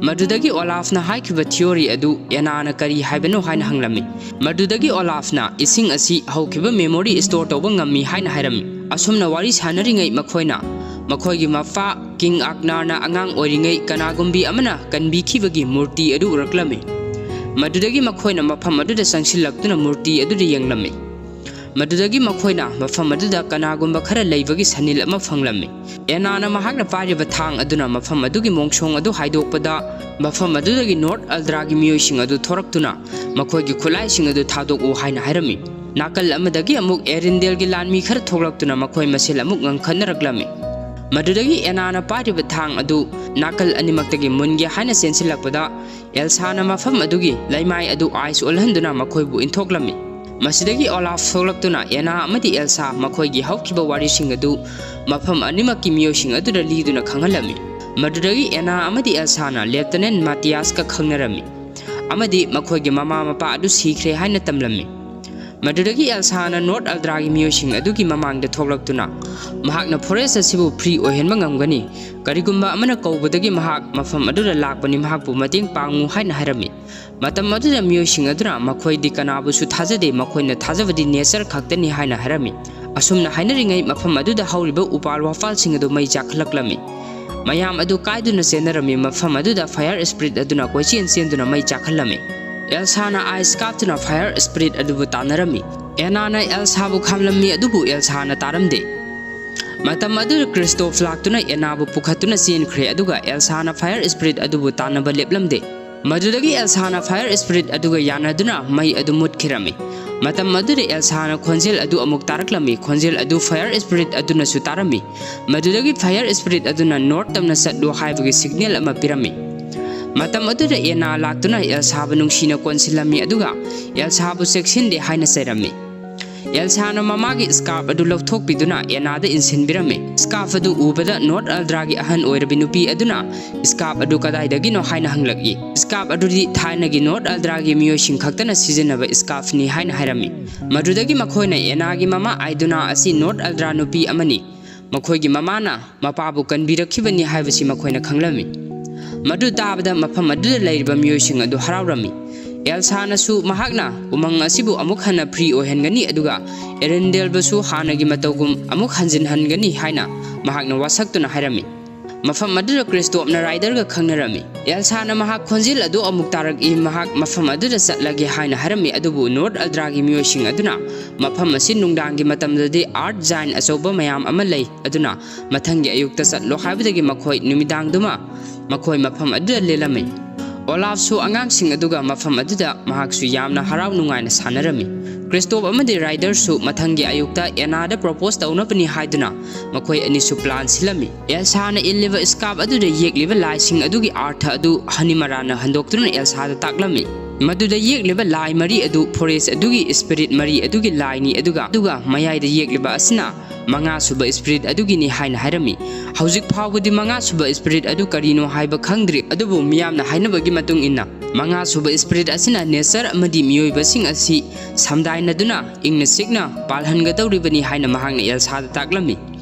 ꯃꯗꯨꯗꯒꯤ ꯑꯣꯂꯥꯐꯅ ꯍꯥꯏꯈꯤꯕ ꯊꯤꯑꯣꯔꯤ ꯑꯗꯨ ꯑꯦꯅꯥꯅ ꯀꯔꯤ ꯍꯥꯏꯕꯅꯣ ꯍꯥꯏꯅ ꯍꯪꯂꯝꯃꯤ꯫ ꯃꯗꯨꯗꯒꯤ ꯑꯣꯂꯥꯐꯅ ꯏꯁꯤꯡ ꯑꯁꯤ ꯍꯧꯈꯤꯕ ꯃꯦꯃꯣꯔꯤ ꯁ꯭ꯇꯣꯔ ꯇꯧꯕ ꯉꯝꯃꯤ ꯍꯥꯏꯅ ꯍꯥꯏꯔꯝꯃꯤ꯫ ꯑꯁꯨꯝꯅ ꯋꯥꯔꯤ ꯁꯥꯟꯅꯔꯤꯉꯩ ꯃꯈꯣꯏꯅ ꯃꯈꯣꯏꯒꯤ ꯃꯄꯥ ꯀꯤꯡ ꯑꯛꯅꯥꯔꯅ ꯑꯉꯥꯡ ꯑꯣꯏꯔꯤꯉꯩ ꯀꯅꯥꯒꯨꯝꯕꯤ ꯑꯃꯅ ꯀꯟꯕꯤꯈꯤꯕꯒꯤ ꯃꯨꯔꯇꯤ ꯑꯗꯨ ꯎꯔꯛꯂꯝꯃꯤ꯫ ꯃꯗꯨꯗꯒꯤ ꯃꯈꯣꯏꯅ ꯃꯐꯝ ꯑꯗꯨꯗ ꯆꯪꯁꯤꯜꯂꯛꯇꯨꯅ ꯃꯨꯔꯇꯤ ꯑꯗꯨꯗ ꯌꯦꯡꯂꯝꯃꯤ꯫ ꯃꯗꯨꯗꯒꯤ ꯃꯈꯣꯏꯅ ꯃꯐꯝ ꯑꯗꯨꯗ ꯀꯅꯥꯒꯨꯝꯕ ꯈꯔ ꯂꯩꯕꯒꯤ ꯁꯅꯤꯜ ꯑꯃ ꯐꯪꯂꯝꯃꯤ꯫ ꯑꯦꯅꯥꯅ ꯃꯍꯥꯛꯅ ꯄꯥꯏꯔꯤꯕ ꯊꯥꯡ ꯑꯗꯨꯅ ꯃꯐꯝ ꯑꯗꯨꯒꯤ ꯃꯣꯡꯁꯣꯡ ꯑꯗꯨ ꯍꯥꯏꯗꯣꯛꯄꯗ, ꯃꯐꯝ ꯑꯗꯨꯗꯒꯤ ꯅꯣꯔꯠ ꯑꯜꯗ꯭ꯔꯥꯒꯤ ꯃꯤꯑꯣꯏꯁꯤꯡ ꯑꯗꯨ ꯊꯣꯔꯛꯇꯨꯅ ꯃꯈꯣꯏꯒꯤ ꯈꯨꯠꯂꯥꯏꯁꯤꯡ ꯑꯗꯨ ꯊꯥꯗꯣꯛꯎ ꯍꯥꯏꯅ ꯍꯥꯏꯔꯝꯃꯤ꯫ ꯅꯥꯀꯜ ꯑꯃꯗꯒꯤ ꯑꯃꯨꯛ ꯑꯦꯔꯤꯟꯗꯦꯜꯒꯤ ꯂꯥꯟꯃꯤ ꯈꯔ ꯊꯣꯛꯂꯛꯇꯨꯅ ꯃꯈꯣꯏ ꯃꯁꯦꯜ ꯑꯃꯨꯛ ꯉꯪꯈꯠꯅꯔꯛꯂꯝꯃꯤ꯫ ꯃꯗꯨꯗꯒꯤ ꯑꯦꯅꯥꯅ ꯄꯥꯏꯔꯤꯕ ꯊꯥꯡ ꯑꯗꯨ ꯅꯥꯀꯜ ꯑꯅꯤꯃꯛꯇꯒꯤ ꯃꯨꯟꯒꯦ ꯍꯥꯏꯅ ꯆꯦꯟꯁꯤꯜꯂꯛꯄꯗ, ꯑꯦꯜꯁꯥꯅ ꯃꯐꯝ ꯑꯗꯨꯒꯤ ꯂꯩꯃꯥꯏ ꯑꯗꯨ ꯑꯥꯏꯁ ꯑꯣꯜꯍꯟꯗꯨꯅ ꯃꯈꯣꯏꯕꯨ ꯏꯟꯊꯣꯛꯂꯝꯃꯤ꯫ ꯃꯁꯤꯗꯒꯤ ꯑꯣꯂꯥꯐ ꯊꯣꯛꯂꯛꯇꯨꯅ ꯑꯦꯅꯥ ꯑꯃꯗꯤ ꯑꯦꯜꯁꯥ ꯃꯈꯣꯏꯒꯤ ꯍꯧꯈꯤꯕ ꯋꯥꯔꯤꯁꯤꯡ ꯑꯗꯨ ꯃꯐꯝ ꯑꯅꯤꯃꯛꯀꯤ ꯃꯤꯑꯣꯏꯁꯤꯡ ꯑꯗꯨꯗ ꯂꯤꯗꯨꯅ ꯈꯪꯍꯜꯂꯝꯃꯤ꯫ ꯃꯗꯨꯗꯒꯤ ꯑꯦꯅꯥ ꯑꯃꯗꯤ ꯑꯦꯜꯁꯥꯅ ꯂꯦꯐꯇꯅꯦꯟ ꯃꯥꯇꯤꯌꯥꯁꯀ ꯈꯪꯅꯔꯝꯃꯤ ꯑꯃꯗꯤ ꯃꯈꯣꯏꯒꯤ ꯃꯃꯥ ꯃꯄꯥ ꯑꯗꯨ ꯁꯤꯈ꯭ꯔꯦ ꯍꯥꯏꯅ ꯇꯝꯂꯝꯃꯤ꯫ ꯃꯗꯨꯗꯒꯤ ꯑꯦꯜꯁꯥꯅ ꯅꯣꯔꯠ ꯑꯜꯗ꯭ꯔꯥꯒꯤ ꯃꯤꯑꯣꯏꯁꯤꯡ ꯑꯗꯨꯒꯤ ꯃꯃꯥꯡꯗ ꯊꯣꯛꯂꯛꯇꯨꯅ ꯃꯍꯥꯛꯅ ꯐꯣꯔꯦꯁ ꯑꯁꯤꯕꯨ ꯐ꯭ꯔꯤ ꯑꯣꯏꯍꯟꯕ ꯉꯝꯒꯅꯤ, ꯀꯔꯤꯒꯨꯝꯕ ꯑꯃꯅ ꯀꯧꯕꯗꯒꯤ ꯃꯍꯥꯛ ꯃꯐꯝ ꯑꯗꯨꯗ ꯂꯥꯛꯄꯅꯤ, ꯃꯍꯥꯛꯄꯨ ꯃꯇꯦꯡ ꯄꯥꯡꯉꯨ ꯍꯥꯏꯅ ꯍꯥꯏꯔꯝꯃꯤ꯫ ꯃꯇꯝ ꯑꯗꯨꯗ ꯃꯤꯑꯣꯏꯁꯤꯡ ꯑꯗꯨꯅ ꯃꯈꯣꯏꯗꯤ ꯀꯅꯥꯕꯨꯁꯨ ꯊꯥꯖꯗꯦ, ꯃꯈꯣꯏꯅ ꯊꯥꯖꯕꯗꯤ ꯅꯦꯆꯔ ꯈꯛꯇꯅꯤ ꯍꯥꯏꯅ ꯍꯥꯏꯔꯝꯃꯤ꯫ ꯑꯁꯨꯝꯅ ꯍꯥꯏꯅꯔꯤꯉꯩ ꯃꯐꯝ ꯑꯗꯨꯗ ꯍꯧꯔꯤꯕ ꯎꯄꯥꯜ ꯋꯥꯄꯥꯜꯁꯤꯡ ꯑꯗꯨ ꯃꯩ ꯆꯥꯛꯈꯠꯂꯛꯂꯝꯃꯤ꯫ ꯃꯌꯥꯝ ꯑꯗꯨ ꯀꯥꯏꯗꯨꯅ ꯆꯦꯟꯅꯔꯝꯃꯤ꯫ ꯃꯐꯝ ꯑꯗꯨꯗ fire spirit ꯑꯗꯨꯅ ꯀꯣꯏꯆꯦꯟ ꯆꯦꯟꯗꯨꯅ ꯃꯩ ꯆꯥꯛꯍꯜꯂꯝꯃꯤ꯫ ꯑꯦꯜꯁꯥꯅ ice ꯀꯥꯞꯇꯨꯅ fire spirit ꯑꯗꯨꯕꯨ ꯇꯥꯟꯅꯔꯝꯃꯤ꯫ ꯑꯦꯅꯥꯅ ꯑꯦꯜꯁꯥꯕꯨ ꯈꯥꯝꯂꯝꯃꯤ, ꯑꯗꯨꯕꯨ ꯑꯦꯜꯁꯥꯅ ꯇꯥꯔꯝꯗꯦ꯫ ꯃꯇꯝ ꯑꯗꯨꯗ ꯀ꯭ꯔꯤꯁꯇꯣꯐ ꯂꯥꯛꯇꯨꯅ ꯑꯦꯅꯥꯕꯨ ꯄꯨꯈꯠꯇꯨꯅ ꯆꯦꯟꯈ꯭ꯔꯦ, ꯑꯗꯨꯒ ꯑꯦꯜꯁꯥꯅ fire spirit ꯑꯗꯨꯕꯨ ꯇꯥꯟꯅꯕ ꯂꯦꯞꯂꯝꯗꯦ꯫ ꯃꯗꯨꯗꯒꯤ ꯑꯦꯜꯁꯥꯅ fire spirit ꯑꯗꯨꯒ ꯌꯥꯅꯗꯨꯅ ꯃꯩ ꯑꯗꯨ ꯃꯨꯠꯈꯤꯔꯝꯃꯤ꯫ ꯃꯇꯝ ꯑꯗꯨꯗ ꯑꯦꯜꯁꯥꯅ ꯈꯣꯟꯖꯦꯜ ꯑꯗꯨ ꯑꯃꯨꯛ ꯇꯥꯔꯛꯂꯝꯃꯤ꯫ ꯈꯣꯟꯖꯦꯜ ꯑꯗꯨ fire spirit ꯑꯗꯨꯅꯁꯨ ꯇꯥꯔꯝꯃꯤ꯫ ꯃꯗꯨꯗꯒꯤ fire spirit ꯑꯗꯨꯅ ꯅꯣꯔꯠ ꯇꯝꯅ ꯆꯠꯂꯨ ꯍꯥꯏꯕꯒꯤ ꯁꯤꯒꯅꯦꯜ ꯑꯃ ꯄꯤꯔꯝꯃꯤ꯫ ꯃꯇꯝ ꯑꯗꯨꯗ ꯑꯦꯅꯥ ꯂꯥꯛꯇꯨꯅ ꯑꯦꯜꯁꯥꯕꯨ ꯅꯨꯡꯁꯤꯅ ꯀꯣꯟꯁꯤꯜꯂꯝꯃꯤ, ꯑꯗꯨꯒ ꯑꯦꯜꯁꯥꯕꯨ ꯆꯦꯛꯁꯤꯟꯗꯦ ꯍꯥꯏꯅ ꯆꯩꯔꯝꯃꯤ꯫ ꯑꯦꯜꯁꯥꯅ ꯃꯃꯥꯒꯤ scarf ꯑꯗꯨ ꯂꯧꯊꯣꯛꯄꯤꯗꯨꯅ ꯑꯦꯅꯥꯗ ꯏꯟꯁꯤꯟꯕꯤꯔꯝꯃꯤ꯫ Scarf ꯑꯗꯨ ꯎꯕꯗ ꯅꯣꯔꯠ ꯑꯜꯗ꯭ꯔꯥꯒꯤ ꯑꯍꯟ ꯑꯣꯏꯔꯕꯤ ꯅꯨꯄꯤ ꯑꯗꯨꯅ scarf ꯑꯗꯨ ꯀꯗꯥꯏꯗꯒꯤꯅꯣ ꯍꯥꯏꯅ ꯍꯪꯂꯛꯏ꯫ Scarf ꯑꯗꯨꯗꯤ ꯊꯥꯏꯅꯒꯤ ꯅꯣꯔꯠ ꯑꯜꯗ꯭ꯔꯥꯒꯤ ꯃꯤꯑꯣꯏꯁꯤꯡ ꯈꯛꯇꯅ ꯁꯤꯖꯤꯟꯅꯕ scarfꯅꯤ ꯍꯥꯏꯅ ꯍꯥꯏꯔꯝꯃꯤ꯫ ꯃꯗꯨꯗꯒꯤ ꯃꯈꯣꯏꯅ ꯑꯦꯅꯥꯒꯤ ꯃꯃꯥ ꯑꯥꯏꯗꯨꯅꯥ ꯑꯁꯤ ꯅꯣꯔꯠ ꯑꯜꯗ꯭ꯔꯥ ꯅꯨꯄꯤ ꯑꯃꯅꯤ, ꯃꯈꯣꯏꯒꯤ ꯃꯃꯥꯅ ꯃꯄꯥꯕꯨ ꯀꯟꯕꯤꯔꯛꯈꯤꯕꯅꯤ ꯍꯥꯏꯕꯁꯤ ꯃꯈꯣꯏꯅ ꯈꯪꯂꯝꯃꯤ꯫ ꯃꯗꯨ ꯇꯥꯕꯗ ꯃꯐꯝ ꯑꯗꯨꯗ ꯂꯩꯔꯤꯕ ꯃꯤꯑꯣꯏꯁꯤꯡ ꯑꯗꯨ ꯍꯔꯥꯎꯔꯝꯃꯤ꯫ ꯑꯦꯜꯁꯥꯅꯁꯨ ꯃꯍꯥꯛꯅ ꯎꯃꯪ ꯑꯁꯤꯕꯨ ꯑꯃꯨꯛ ꯍꯟꯅ free ꯑꯣꯏꯍꯟꯒꯅꯤ, ꯑꯗꯨꯒ ꯑꯦꯔꯦꯟꯗꯦꯜꯕꯨꯁꯨ ꯍꯥꯟꯅꯒꯤ ꯃꯇꯧꯒꯨꯝ ꯑꯃꯨꯛ ꯍꯟꯖꯤꯟꯍꯟꯒꯅꯤ ꯍꯥꯏꯅ ꯃꯍꯥꯛꯅ ꯋꯥꯁꯛꯇꯨꯅ ꯍꯥꯏꯔꯝꯃꯤ꯫ ꯃꯐꯝ ꯑꯗꯨꯗ ꯀ꯭ꯔꯤꯁꯇꯣꯞꯅ ꯔꯥꯏꯗꯔꯒ ꯈꯪꯅꯔꯝꯃꯤ꯫ ꯑꯦꯜꯁꯥꯅ ꯃꯍꯥꯛ ꯈꯣꯟꯖꯦꯜ ꯑꯗꯨ ꯑꯃꯨꯛ ꯇꯥꯔꯛꯏ꯫ ꯃꯍꯥꯛ ꯃꯐꯝ ꯑꯗꯨꯗ ꯆꯠꯂꯒꯦ ꯍꯥꯏꯅ ꯍꯥꯏꯔꯝꯃꯤ, ꯑꯗꯨꯕꯨ ꯅꯣꯔꯠ ꯑꯜꯗ꯭ꯔꯥꯒꯤ ꯃꯤꯑꯣꯏꯁꯤꯡ ꯑꯗꯨꯅ ꯃꯐꯝ ꯑꯁꯤ ꯅꯨꯡꯗꯥꯡꯒꯤ ꯃꯇꯝꯗꯗꯤ earth giant ꯑꯆꯧꯕ ꯃꯌꯥꯝ ꯑꯃ ꯂꯩ, ꯑꯗꯨꯅ ꯃꯊꯪꯒꯤ ꯑꯌꯨꯛꯇ ꯆꯠꯂꯣ ꯍꯥꯏꯕꯗꯒꯤ ꯃꯈꯣꯏ ꯅꯨꯃꯤꯗꯥꯡꯗꯨꯃ ꯃꯈꯣꯏ ꯃꯐꯝ ꯑꯗꯨꯗ ꯂꯦꯜꯂꯝꯃꯤ꯫ ꯑꯣꯂꯥꯐꯁꯨ ꯑꯉꯥꯡꯁꯤꯡ ꯑꯗꯨꯒ ꯃꯐꯝ ꯑꯗꯨꯗ ꯃꯍꯥꯛꯁꯨ ꯌꯥꯝꯅ ꯍꯔꯥꯎ ꯅꯨꯡꯉꯥꯏꯅ ꯁꯥꯟꯅꯔꯝꯃꯤ꯫ ꯀ꯭ꯔꯤꯁꯇꯣꯞ ꯑꯃꯗꯤ ꯔꯥꯏꯗꯔꯁꯨ ꯃꯊꯪꯒꯤ ꯑꯌꯨꯛꯇ ꯑꯦꯅꯥꯗ propose ꯇꯧꯅꯕꯅꯤ ꯍꯥꯏꯗꯨꯅ ꯃꯈꯣꯏ ꯑꯅꯤꯁꯨ plan ꯁꯤꯜꯂꯝꯃꯤ꯫ ꯑꯦꯜꯁꯥꯅ ꯏꯜꯂꯤꯕ scarf ꯑꯗꯨꯗ ꯌꯦꯛꯂꯤꯕ ꯂꯥꯏꯁꯤꯡ ꯑꯗꯨꯒꯤ ꯑꯔꯊ ꯑꯗꯨ ꯍꯅꯤꯃꯔꯥꯅ ꯍꯟꯗꯣꯛꯇꯨꯅ ꯑꯦꯜꯁꯥꯗ ꯇꯥꯛꯂꯝꯃꯤ꯫ ꯃꯗꯨꯗ ꯌꯦꯛꯂꯤꯕ ꯂꯥꯏ ꯃꯔꯤ ꯑꯗꯨ forest ꯑꯗꯨꯒꯤ spirit ꯃꯔꯤ ꯑꯗꯨꯒꯤ ꯂꯥꯏꯅꯤ, ꯑꯗꯨꯒ, ꯑꯗꯨꯒ ꯃꯌꯥꯏꯗ ꯌꯦꯛꯂꯤꯕ ꯑꯁꯤꯅ ꯃꯉꯥꯁꯨꯕ spirit ꯑꯗꯨꯒꯤꯅꯤ ꯍꯥꯏꯅ ꯍꯥꯏꯔꯝꯃꯤ꯫ ꯍꯧꯖꯤꯛ ꯐꯥꯎꯕꯗꯤ ꯃꯉꯥꯁꯨꯕ spirit ꯑꯗꯨ ꯀꯔꯤꯅꯣ ꯍꯥꯏꯕ ꯈꯪꯗ꯭ꯔꯤ, ꯑꯗꯨꯕꯨ ꯃꯤꯌꯥꯝꯅ ꯍꯥꯏꯅꯕꯒꯤ ꯃꯇꯨꯡ ꯏꯟꯅ, ꯃꯉꯥꯁꯨꯕ spirit ꯑꯁꯤꯅ nature ꯑꯃꯗꯤ ꯃꯤꯑꯣꯏꯕꯁꯤꯡ ꯑꯁꯤ ꯁꯝꯗꯥꯏꯅꯗꯨꯅ ꯏꯪꯅ ꯆꯤꯛꯅ ꯄꯥꯜꯍꯟꯒꯗꯧꯔꯤꯕꯅꯤ ꯍꯥꯏꯅ ꯃꯍꯥꯛꯅ ꯑꯦꯜꯁꯥꯗ ꯇꯥꯛꯂꯝꯃꯤ꯫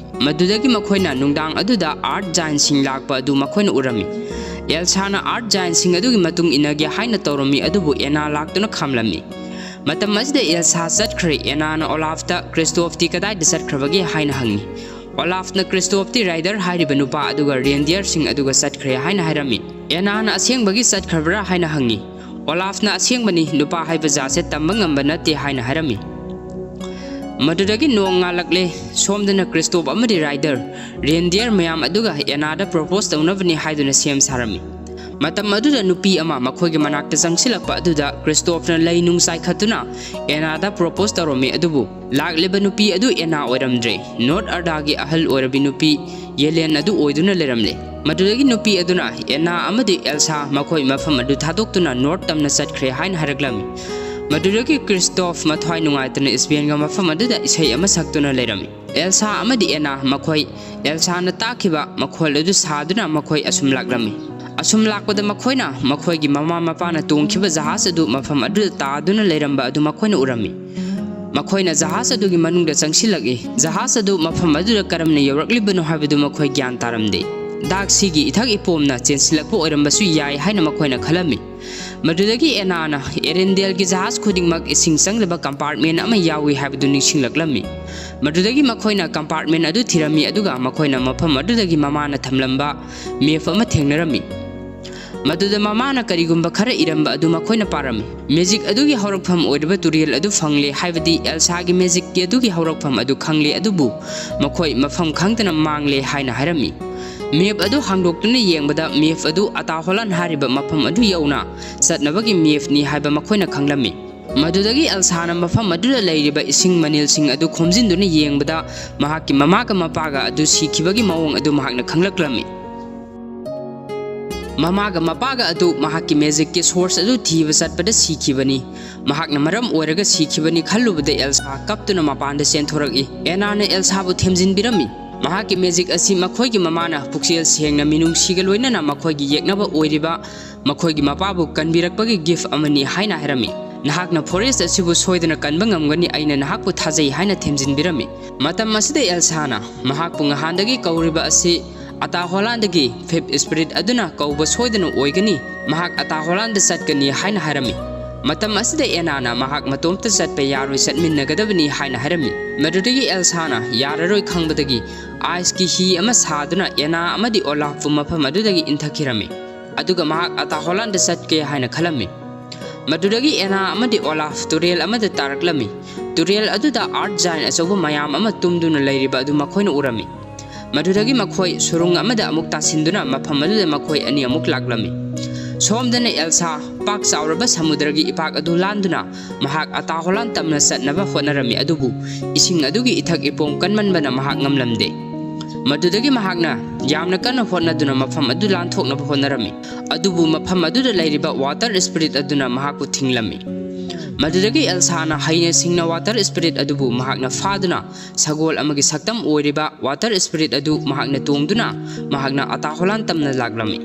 ꯃꯗꯨꯗꯒꯤ ꯃꯈꯣꯏꯅ ꯅꯨꯡꯗꯥꯡ ꯑꯗꯨꯗ earth giantꯁꯤꯡ ꯂꯥꯛꯄ ꯑꯗꯨ ꯃꯈꯣꯏꯅ ꯎꯔꯝꯃꯤ꯫ ꯑꯦꯜꯁꯥꯅ earth giantꯁꯤꯡ ꯑꯗꯨꯒꯤ ꯃꯇꯨꯡ ꯏꯟꯅꯒꯦ ꯍꯥꯏꯅ ꯇꯧꯔꯝꯃꯤ, ꯑꯗꯨꯕꯨ ꯑꯦꯅꯥ ꯂꯥꯛꯇꯨꯅ ꯈꯥꯝꯂꯝꯃꯤ꯫ ꯃꯇꯝ ꯑꯁꯤꯗ ꯑꯦꯜꯁꯥ ꯆꯠꯈ꯭ꯔꯦ꯫ ꯑꯦꯅꯥꯅ ꯑꯣꯂꯥꯐꯇ ꯀ꯭ꯔꯤꯁꯇꯣꯐꯇꯤ ꯀꯗꯥꯏꯗ ꯆꯠꯈ꯭ꯔꯕꯒꯦ ꯍꯥꯏꯅ ꯍꯪꯉꯤ꯫ ꯑꯣꯂꯥꯐꯅ ꯀ꯭ꯔꯤꯁꯇꯣꯐꯇꯤ ꯔꯥꯏꯗꯔ ꯍꯥꯏꯔꯤꯕ ꯅꯨꯄꯥ ꯑꯗꯨꯒ ꯔꯦꯟꯗꯤꯌꯔꯁꯤꯡ ꯑꯗꯨꯒ ꯆꯠꯈ꯭ꯔꯦ ꯍꯥꯏꯅ ꯍꯥꯏꯔꯝꯃꯤ꯫ ꯑꯦꯅꯥꯅ ꯑꯁꯦꯡꯕꯒꯤ ꯆꯠꯈ꯭ꯔꯕ꯭ꯔꯥ ꯍꯥꯏꯅ ꯍꯪꯉꯤ꯫ ꯑꯣꯂꯥꯐꯅ ꯑꯁꯦꯡꯕꯅꯤ, ꯅꯨꯄꯥ ꯍꯥꯏꯕ ꯖꯥꯠꯁꯦ ꯇꯝꯕ ꯉꯝꯕ ꯅꯠꯇꯦ ꯍꯥꯏꯅ ꯍꯥꯏꯔꯝꯃꯤ꯫ ꯃꯗꯨꯗꯒꯤ ꯅꯣꯡ ꯉꯥꯜꯂꯛꯂꯦ꯫ ꯁꯣꯝꯗꯅ ꯀ꯭ꯔꯤꯁꯇꯣꯐ ꯑꯃꯗꯤ ꯔꯥꯏꯗꯔ, ꯔꯦꯟꯗꯤꯌꯔ ꯃꯌꯥꯝ ꯑꯗꯨꯒ ꯑꯦꯅꯥꯗ ꯄ꯭ꯔꯣꯄꯣꯁ ꯇꯧꯅꯕꯅꯤ ꯍꯥꯏꯗꯨꯅ ꯁꯦꯝ ꯁꯥꯔꯝꯃꯤ꯫ ꯃꯇꯝ ꯑꯗꯨꯗ ꯅꯨꯄꯤ ꯑꯃ ꯃꯈꯣꯏꯒꯤ ꯃꯅꯥꯛꯇ ꯆꯪꯁꯤꯜꯂꯛꯄ ꯑꯗꯨꯗ ꯀ꯭ꯔꯤꯁꯇꯣꯐꯅ ꯂꯩ ꯅꯨꯡ ꯆꯥꯏꯈꯠꯇꯨꯅ ꯑꯦꯅꯥꯗ ꯄ꯭ꯔꯣꯄꯣꯁ ꯇꯧꯔꯝꯃꯤ, ꯑꯗꯨꯕꯨ ꯂꯥꯛꯂꯤꯕ ꯅꯨꯄꯤ ꯑꯗꯨ ꯑꯦꯅꯥ ꯑꯣꯏꯔꯝꯗ꯭ꯔꯦ꯫ ꯅꯣꯔꯠ ꯑꯔꯗꯥꯒꯤ ꯑꯍꯜ ꯑꯣꯏꯔꯕꯤ ꯅꯨꯄꯤ ꯌꯦꯂꯦꯟ ꯑꯗꯨ ꯑꯣꯏꯗꯨꯅ ꯂꯩꯔꯝꯂꯦ꯫ ꯃꯗꯨꯗꯒꯤ ꯅꯨꯄꯤ ꯑꯗꯨꯅ ꯑꯦꯅꯥ ꯑꯃꯗꯤ ꯑꯦꯜꯁꯥ ꯃꯈꯣꯏ ꯃꯐꯝ ꯑꯗꯨ ꯊꯥꯗꯣꯛꯇꯨꯅ ꯅꯣꯔꯠ ꯇꯝꯅ ꯆꯠꯈ꯭ꯔꯦ ꯍꯥꯏꯅ ꯍꯥꯏꯔꯛꯂꯝꯃꯤ꯫ ꯃꯗꯨꯗꯒꯤ ꯀ꯭ꯔꯤꯁꯇꯣꯐ ꯃꯊ꯭ꯋꯥꯏ ꯅꯨꯡꯉꯥꯏꯇꯅ ꯏꯁꯄꯦꯟꯒ ꯃꯐꯝ ꯑꯗꯨꯗ ꯏꯁꯩ ꯑꯃ ꯁꯛꯇꯨꯅ ꯂꯩꯔꯝꯃꯤ꯫ ꯑꯦꯜꯁꯥ ꯑꯃꯗꯤ ꯑꯦꯅꯥ ꯃꯈꯣꯏ ꯑꯦꯜꯁꯥꯅ ꯇꯥꯛꯈꯤꯕ ꯃꯈꯣꯜ ꯑꯗꯨ ꯁꯥꯗꯨꯅ ꯃꯈꯣꯏ ꯑꯁꯨꯝ ꯂꯥꯛꯂꯝꯃꯤ꯫ ꯑꯁꯨꯝ ꯂꯥꯛꯄꯗ ꯃꯈꯣꯏꯅ ꯃꯈꯣꯏꯒꯤ ꯃꯃꯥ ꯃꯄꯥꯅ ꯇꯣꯡꯈꯤꯕ ꯖꯍꯥꯖ ꯑꯗꯨ ꯃꯐꯝ ꯑꯗꯨꯗ ꯇꯥꯗꯨꯅ ꯂꯩꯔꯝꯕ ꯑꯗꯨ ꯃꯈꯣꯏꯅ ꯎꯔꯝꯃꯤ꯫ ꯃꯈꯣꯏꯅ ꯖꯍꯥꯖ ꯑꯗꯨꯒꯤ ꯃꯅꯨꯡꯗ ꯆꯪꯁꯤꯜꯂꯛꯏ꯫ ꯖꯍꯥꯖ ꯑꯗꯨ ꯃꯐꯝ ꯑꯗꯨꯗ ꯀꯔꯝꯅ ꯌꯧꯔꯛꯂꯤꯕꯅꯣ ꯍꯥꯏꯕꯗꯨ ꯃꯈꯣꯏ ꯒ꯭ꯌꯥꯟ ꯇꯥꯔꯝꯗꯦ꯫ ꯗꯥꯛꯁꯤꯒꯤ ꯏꯊꯛ ꯏꯄꯣꯝꯅ ꯆꯦꯟꯁꯤꯜꯂꯛꯄ ꯑꯣꯏꯔꯝꯕꯁꯨ ꯌꯥꯏ ꯍꯥꯏꯅ ꯃꯈꯣꯏꯅ ꯈꯜꯂꯝꯃꯤ꯫ ꯃꯗꯨꯗꯒꯤ ꯑꯦꯅꯥꯅ ꯑꯦꯔꯦꯟꯗꯦꯜꯒꯤ ꯖꯍꯥꯖ ꯈꯨꯗꯤꯡꯃꯛ ꯏꯁꯤꯡ ꯆꯪꯗꯕ ꯀꯝꯄꯥꯔꯠꯃꯦꯟ ꯑꯃ ꯌꯥꯎꯏ ꯍꯥꯏꯕꯗꯨ ꯅꯤꯡꯁꯤꯡꯂꯛꯂꯝꯃꯤ꯫ ꯃꯗꯨꯗꯒꯤ ꯃꯈꯣꯏꯅ ꯀꯝꯄꯥꯔꯠꯃꯦꯟ ꯑꯗꯨ ꯊꯤꯔꯝꯃꯤ, ꯑꯗꯨꯒ ꯃꯈꯣꯏꯅ ꯃꯐꯝ ꯑꯗꯨꯗꯒꯤ ꯃꯃꯥꯅ ꯊꯝꯂꯝꯕ ꯃꯦꯞ ꯑꯃ ꯊꯦꯡꯅꯔꯝꯃꯤ꯫ ꯃꯗꯨꯗ ꯃꯃꯥꯅ ꯀꯔꯤꯒꯨꯝꯕ ꯈꯔ ꯏꯔꯝꯕ ꯑꯗꯨ ꯃꯈꯣꯏꯅ ꯄꯥꯔꯝꯃꯤ꯫ ꯃꯦꯖꯤꯛ ꯑꯗꯨꯒꯤ ꯍꯧꯔꯛꯐꯝ ꯑꯣꯏꯔꯤꯕ ꯇꯨꯔꯦꯜ ꯑꯗꯨ ꯐꯪꯂꯦ, ꯍꯥꯏꯕꯗꯤ ꯑꯦꯜꯁꯥꯒꯤ ꯃꯦꯖꯤꯛꯀꯤ ꯑꯗꯨꯒꯤ ꯍꯧꯔꯛꯐꯝ ꯑꯗꯨ ꯈꯪꯂꯦ, ꯑꯗꯨꯕꯨ ꯃꯈꯣꯏ ꯃꯐꯝ ꯈꯪꯗꯅ ꯃꯥꯡꯂꯦ ꯍꯥꯏꯅ ꯍꯥꯏꯔꯝꯃꯤ꯫ ꯃꯦꯞ ꯑꯗꯨ ꯍꯥꯡꯗꯣꯛꯇꯨꯅ ꯌꯦꯡꯕꯗ ꯃꯦꯞ ꯑꯗꯨ ꯑꯇꯥꯍꯣꯂꯥꯟ ꯍꯥꯏꯔꯤꯕ ꯃꯐꯝ ꯑꯗꯨ ꯌꯧꯅ ꯆꯠꯅꯕꯒꯤ ꯃꯦꯞꯅꯤ ꯍꯥꯏꯕ ꯃꯈꯣꯏꯅ ꯈꯪꯂꯝꯃꯤ꯫ ꯃꯗꯨꯗꯒꯤ ꯑꯦꯜꯁꯥꯅ ꯃꯐꯝ ꯑꯗꯨꯗ ꯂꯩꯔꯤꯕ ꯏꯁꯤꯡ ꯃꯅꯤꯜꯁꯤꯡ ꯑꯗꯨ ꯈꯣꯝꯖꯤꯟꯗꯨꯅ ꯌꯦꯡꯕꯗ ꯃꯍꯥꯛꯀꯤ ꯃꯃꯥꯒ ꯃꯄꯥꯒ ꯑꯗꯨ ꯁꯤꯈꯤꯕꯒꯤ ꯃꯑꯣꯡ ꯑꯗꯨ ꯃꯍꯥꯛꯅ ꯈꯪꯂꯛꯂꯝꯃꯤ꯫ ꯃꯃꯥꯒ ꯃꯄꯥꯒ ꯑꯗꯨ ꯃꯍꯥꯛꯀꯤ ꯃꯦꯖꯤꯛꯀꯤ ꯁꯣꯔꯁ ꯑꯗꯨ ꯊꯤꯕ ꯆꯠꯄꯗ ꯁꯤꯈꯤꯕꯅꯤ꯫ ꯃꯍꯥꯛꯅ ꯃꯔꯝ ꯑꯣꯏꯔꯒ ꯁꯤꯈꯤꯕꯅꯤ ꯈꯜꯂꯨꯕꯗ ꯑꯦꯜꯁꯥ ꯀꯞꯇꯨꯅ ꯃꯄꯥꯟꯗ ꯆꯦꯟꯊꯣꯔꯛꯏ꯫ ꯑꯦꯅꯥꯅ ꯑꯦꯜꯁꯥꯕꯨ ꯊꯦꯝꯖꯤꯟꯕꯤꯔꯝꯃꯤ꯫ ꯃꯍꯥꯛꯀꯤ ꯃꯦꯖꯤꯛ ꯑꯁꯤ ꯃꯈꯣꯏꯒꯤ ꯃꯃꯥꯅ ꯄꯨꯛꯆꯦꯜ ꯁꯦꯡꯅ ꯃꯤꯅꯨꯡꯁꯤꯒ ꯂꯣꯏꯅꯅ ꯃꯈꯣꯏꯒꯤ ꯌꯦꯛꯅꯕ ꯑꯣꯏꯔꯤꯕ ꯃꯈꯣꯏꯒꯤ ꯃꯄꯥꯕꯨ ꯀꯟꯕꯤꯔꯛꯄꯒꯤ ꯒꯤꯐ ꯑꯃꯅꯤ ꯍꯥꯏꯅ ꯍꯥꯏꯔꯝꯃꯤ꯫ ꯅꯍꯥꯛꯅ ꯐꯣꯔꯦꯁ ꯑꯁꯤꯕꯨ ꯁꯣꯏꯗꯅ ꯀꯟꯕ ꯉꯝꯒꯅꯤ, ꯑꯩꯅ ꯅꯍꯥꯛꯄꯨ ꯊꯥꯖꯩ ꯍꯥꯏꯅ ꯊꯦꯝꯖꯤꯟꯕꯤꯔꯝꯃꯤ꯫ ꯃꯇꯝ ꯑꯁꯤꯗ ꯑꯦꯜꯁꯥꯅ ꯃꯍꯥꯛꯄꯨ ꯉꯍꯥꯟꯗꯒꯤ ꯀꯧꯔꯤꯕ ꯑꯁꯤ ꯑꯇꯥ ꯍꯣꯂꯥꯟꯗꯒꯤ ꯐꯤꯐ ꯁ꯭ꯄꯤꯔꯤꯠ ꯑꯗꯨꯅ ꯀꯧꯕ ꯁꯣꯏꯗꯅ ꯑꯣꯏꯒꯅꯤ, ꯃꯍꯥꯛ ꯑꯇꯥ ꯍꯣꯂꯥꯟꯗ ꯆꯠꯀꯅꯤ ꯍꯥꯏꯅ ꯍꯥꯏꯔꯝꯃꯤ꯫ ꯃꯇꯝ ꯑꯁꯤꯗ ꯑꯦꯅꯥꯅ ꯃꯍꯥꯛ ꯃꯇꯣꯝꯇ ꯆꯠꯄ ꯌꯥꯔꯣꯏ, ꯆꯠꯃꯤꯟꯅꯒꯗꯕꯅꯤ ꯍꯥꯏꯅ ꯍꯥꯏꯔꯝꯃꯤ꯫ ꯃꯗꯨꯗꯒꯤ ꯑꯦꯜꯁꯥꯅ ꯌꯥꯔꯔꯣꯏ ꯈꯪꯕꯗꯒꯤ ꯑꯥꯏꯁꯀꯤ ꯍꯤ ꯑꯃ ꯁꯥꯗꯨꯅ ꯑꯦꯅꯥ ꯑꯃꯗꯤ ꯑꯣꯂꯥꯐꯄꯨ ꯃꯐꯝ ꯑꯗꯨꯗꯒꯤ ꯏꯟꯊꯈꯤꯔꯝꯃꯤ꯫ ꯑꯗꯨꯒ ꯃꯍꯥꯛ ꯑꯇꯥꯍꯣꯂꯥꯟꯗ ꯆꯠꯀꯦ ꯍꯥꯏꯅ ꯈꯜꯂꯝꯃꯤ꯫ ꯃꯗꯨꯗꯒꯤ ꯑꯦꯅꯥ ꯑꯃꯗꯤ ꯑꯣꯂꯥꯐ ꯇꯨꯔꯦꯜ ꯑꯃꯗ ꯇꯥꯔꯛꯂꯝꯃꯤ꯫ ꯇꯨꯔꯦꯜ ꯑꯗꯨꯗ ꯑꯥꯔꯠ ꯖꯥꯏꯟ ꯑꯆꯧꯕ ꯃꯌꯥꯝ ꯑꯃ ꯇꯨꯝꯗꯨꯅ ꯂꯩꯔꯤꯕ ꯑꯗꯨ ꯃꯈꯣꯏꯅ ꯎꯔꯝꯃꯤ꯫ ꯃꯗꯨꯗꯒꯤ ꯃꯈꯣꯏ ꯁꯨꯔꯨꯡ ꯑꯃꯗ ꯑꯃꯨꯛ ꯇꯥꯁꯤꯟꯗꯨꯅ ꯃꯐꯝ ꯑꯗꯨꯗ ꯃꯈꯣꯏ ꯑꯅꯤ ꯑꯃꯨꯛ ꯂꯥꯛꯂꯝꯃꯤ꯫ ꯁꯣꯝꯗꯅ ꯑꯦꯜꯁꯥ ꯄꯥꯛ ꯆꯥꯎꯔꯕ ꯁꯃꯨꯗ꯭ꯔꯒꯤ ꯏꯄꯥꯛ ꯑꯗꯨ ꯂꯥꯟꯗꯨꯅ ꯃꯍꯥꯛ ꯑꯇꯥꯍꯣꯂꯥꯟ ꯇꯝꯅ ꯆꯠꯅꯕ ꯍꯣꯠꯅꯔꯝꯃꯤ, ꯑꯗꯨꯕꯨ ꯏꯁꯤꯡ ꯑꯗꯨꯒꯤ ꯏꯊꯛ ꯏꯄꯣꯝ ꯀꯟꯃꯟꯕꯅ ꯃꯍꯥꯛ ꯉꯝꯂꯝꯗꯦ꯫ ꯃꯗꯨꯗꯒꯤ ꯃꯍꯥꯛꯅ ꯌꯥꯝꯅ ꯀꯟꯅ ꯍꯣꯠꯅꯗꯨꯅ ꯃꯐꯝ ꯑꯗꯨ ꯂꯥꯟꯊꯣꯛꯅꯕ ꯍꯣꯠꯅꯔꯝꯃꯤ, ꯑꯗꯨꯕꯨ ꯃꯐꯝ ꯑꯗꯨꯗ ꯂꯩꯔꯤꯕ ꯋꯥꯇꯔ ꯁ꯭ꯄꯤꯔꯤꯠ ꯑꯗꯨꯅ ꯃꯍꯥꯛꯄꯨ ꯊꯤꯡꯂꯝꯃꯤ꯫ ꯃꯗꯨꯗꯒꯤ ꯑꯦꯜꯁꯥꯅ ꯍꯩꯅ ꯁꯤꯡꯅ ꯋꯥꯇꯔ ꯁ꯭ꯄꯤꯔꯤꯠ ꯑꯗꯨꯕꯨ ꯃꯍꯥꯛꯅ ꯐꯥꯗꯨꯅ ꯁꯒꯣꯜ ꯑꯃꯒꯤ ꯁꯛꯇꯝ ꯑꯣꯏꯔꯤꯕ ꯋꯥꯇꯔ ꯁ꯭ꯄꯤꯔꯤꯠ ꯑꯗꯨ ꯃꯍꯥꯛꯅ ꯇꯣꯡꯗꯨꯅ ꯃꯍꯥꯛꯅ ꯑꯇꯥꯍꯣꯂꯥꯟ ꯇꯝꯅ ꯂꯥꯛꯂꯝꯃꯤ꯫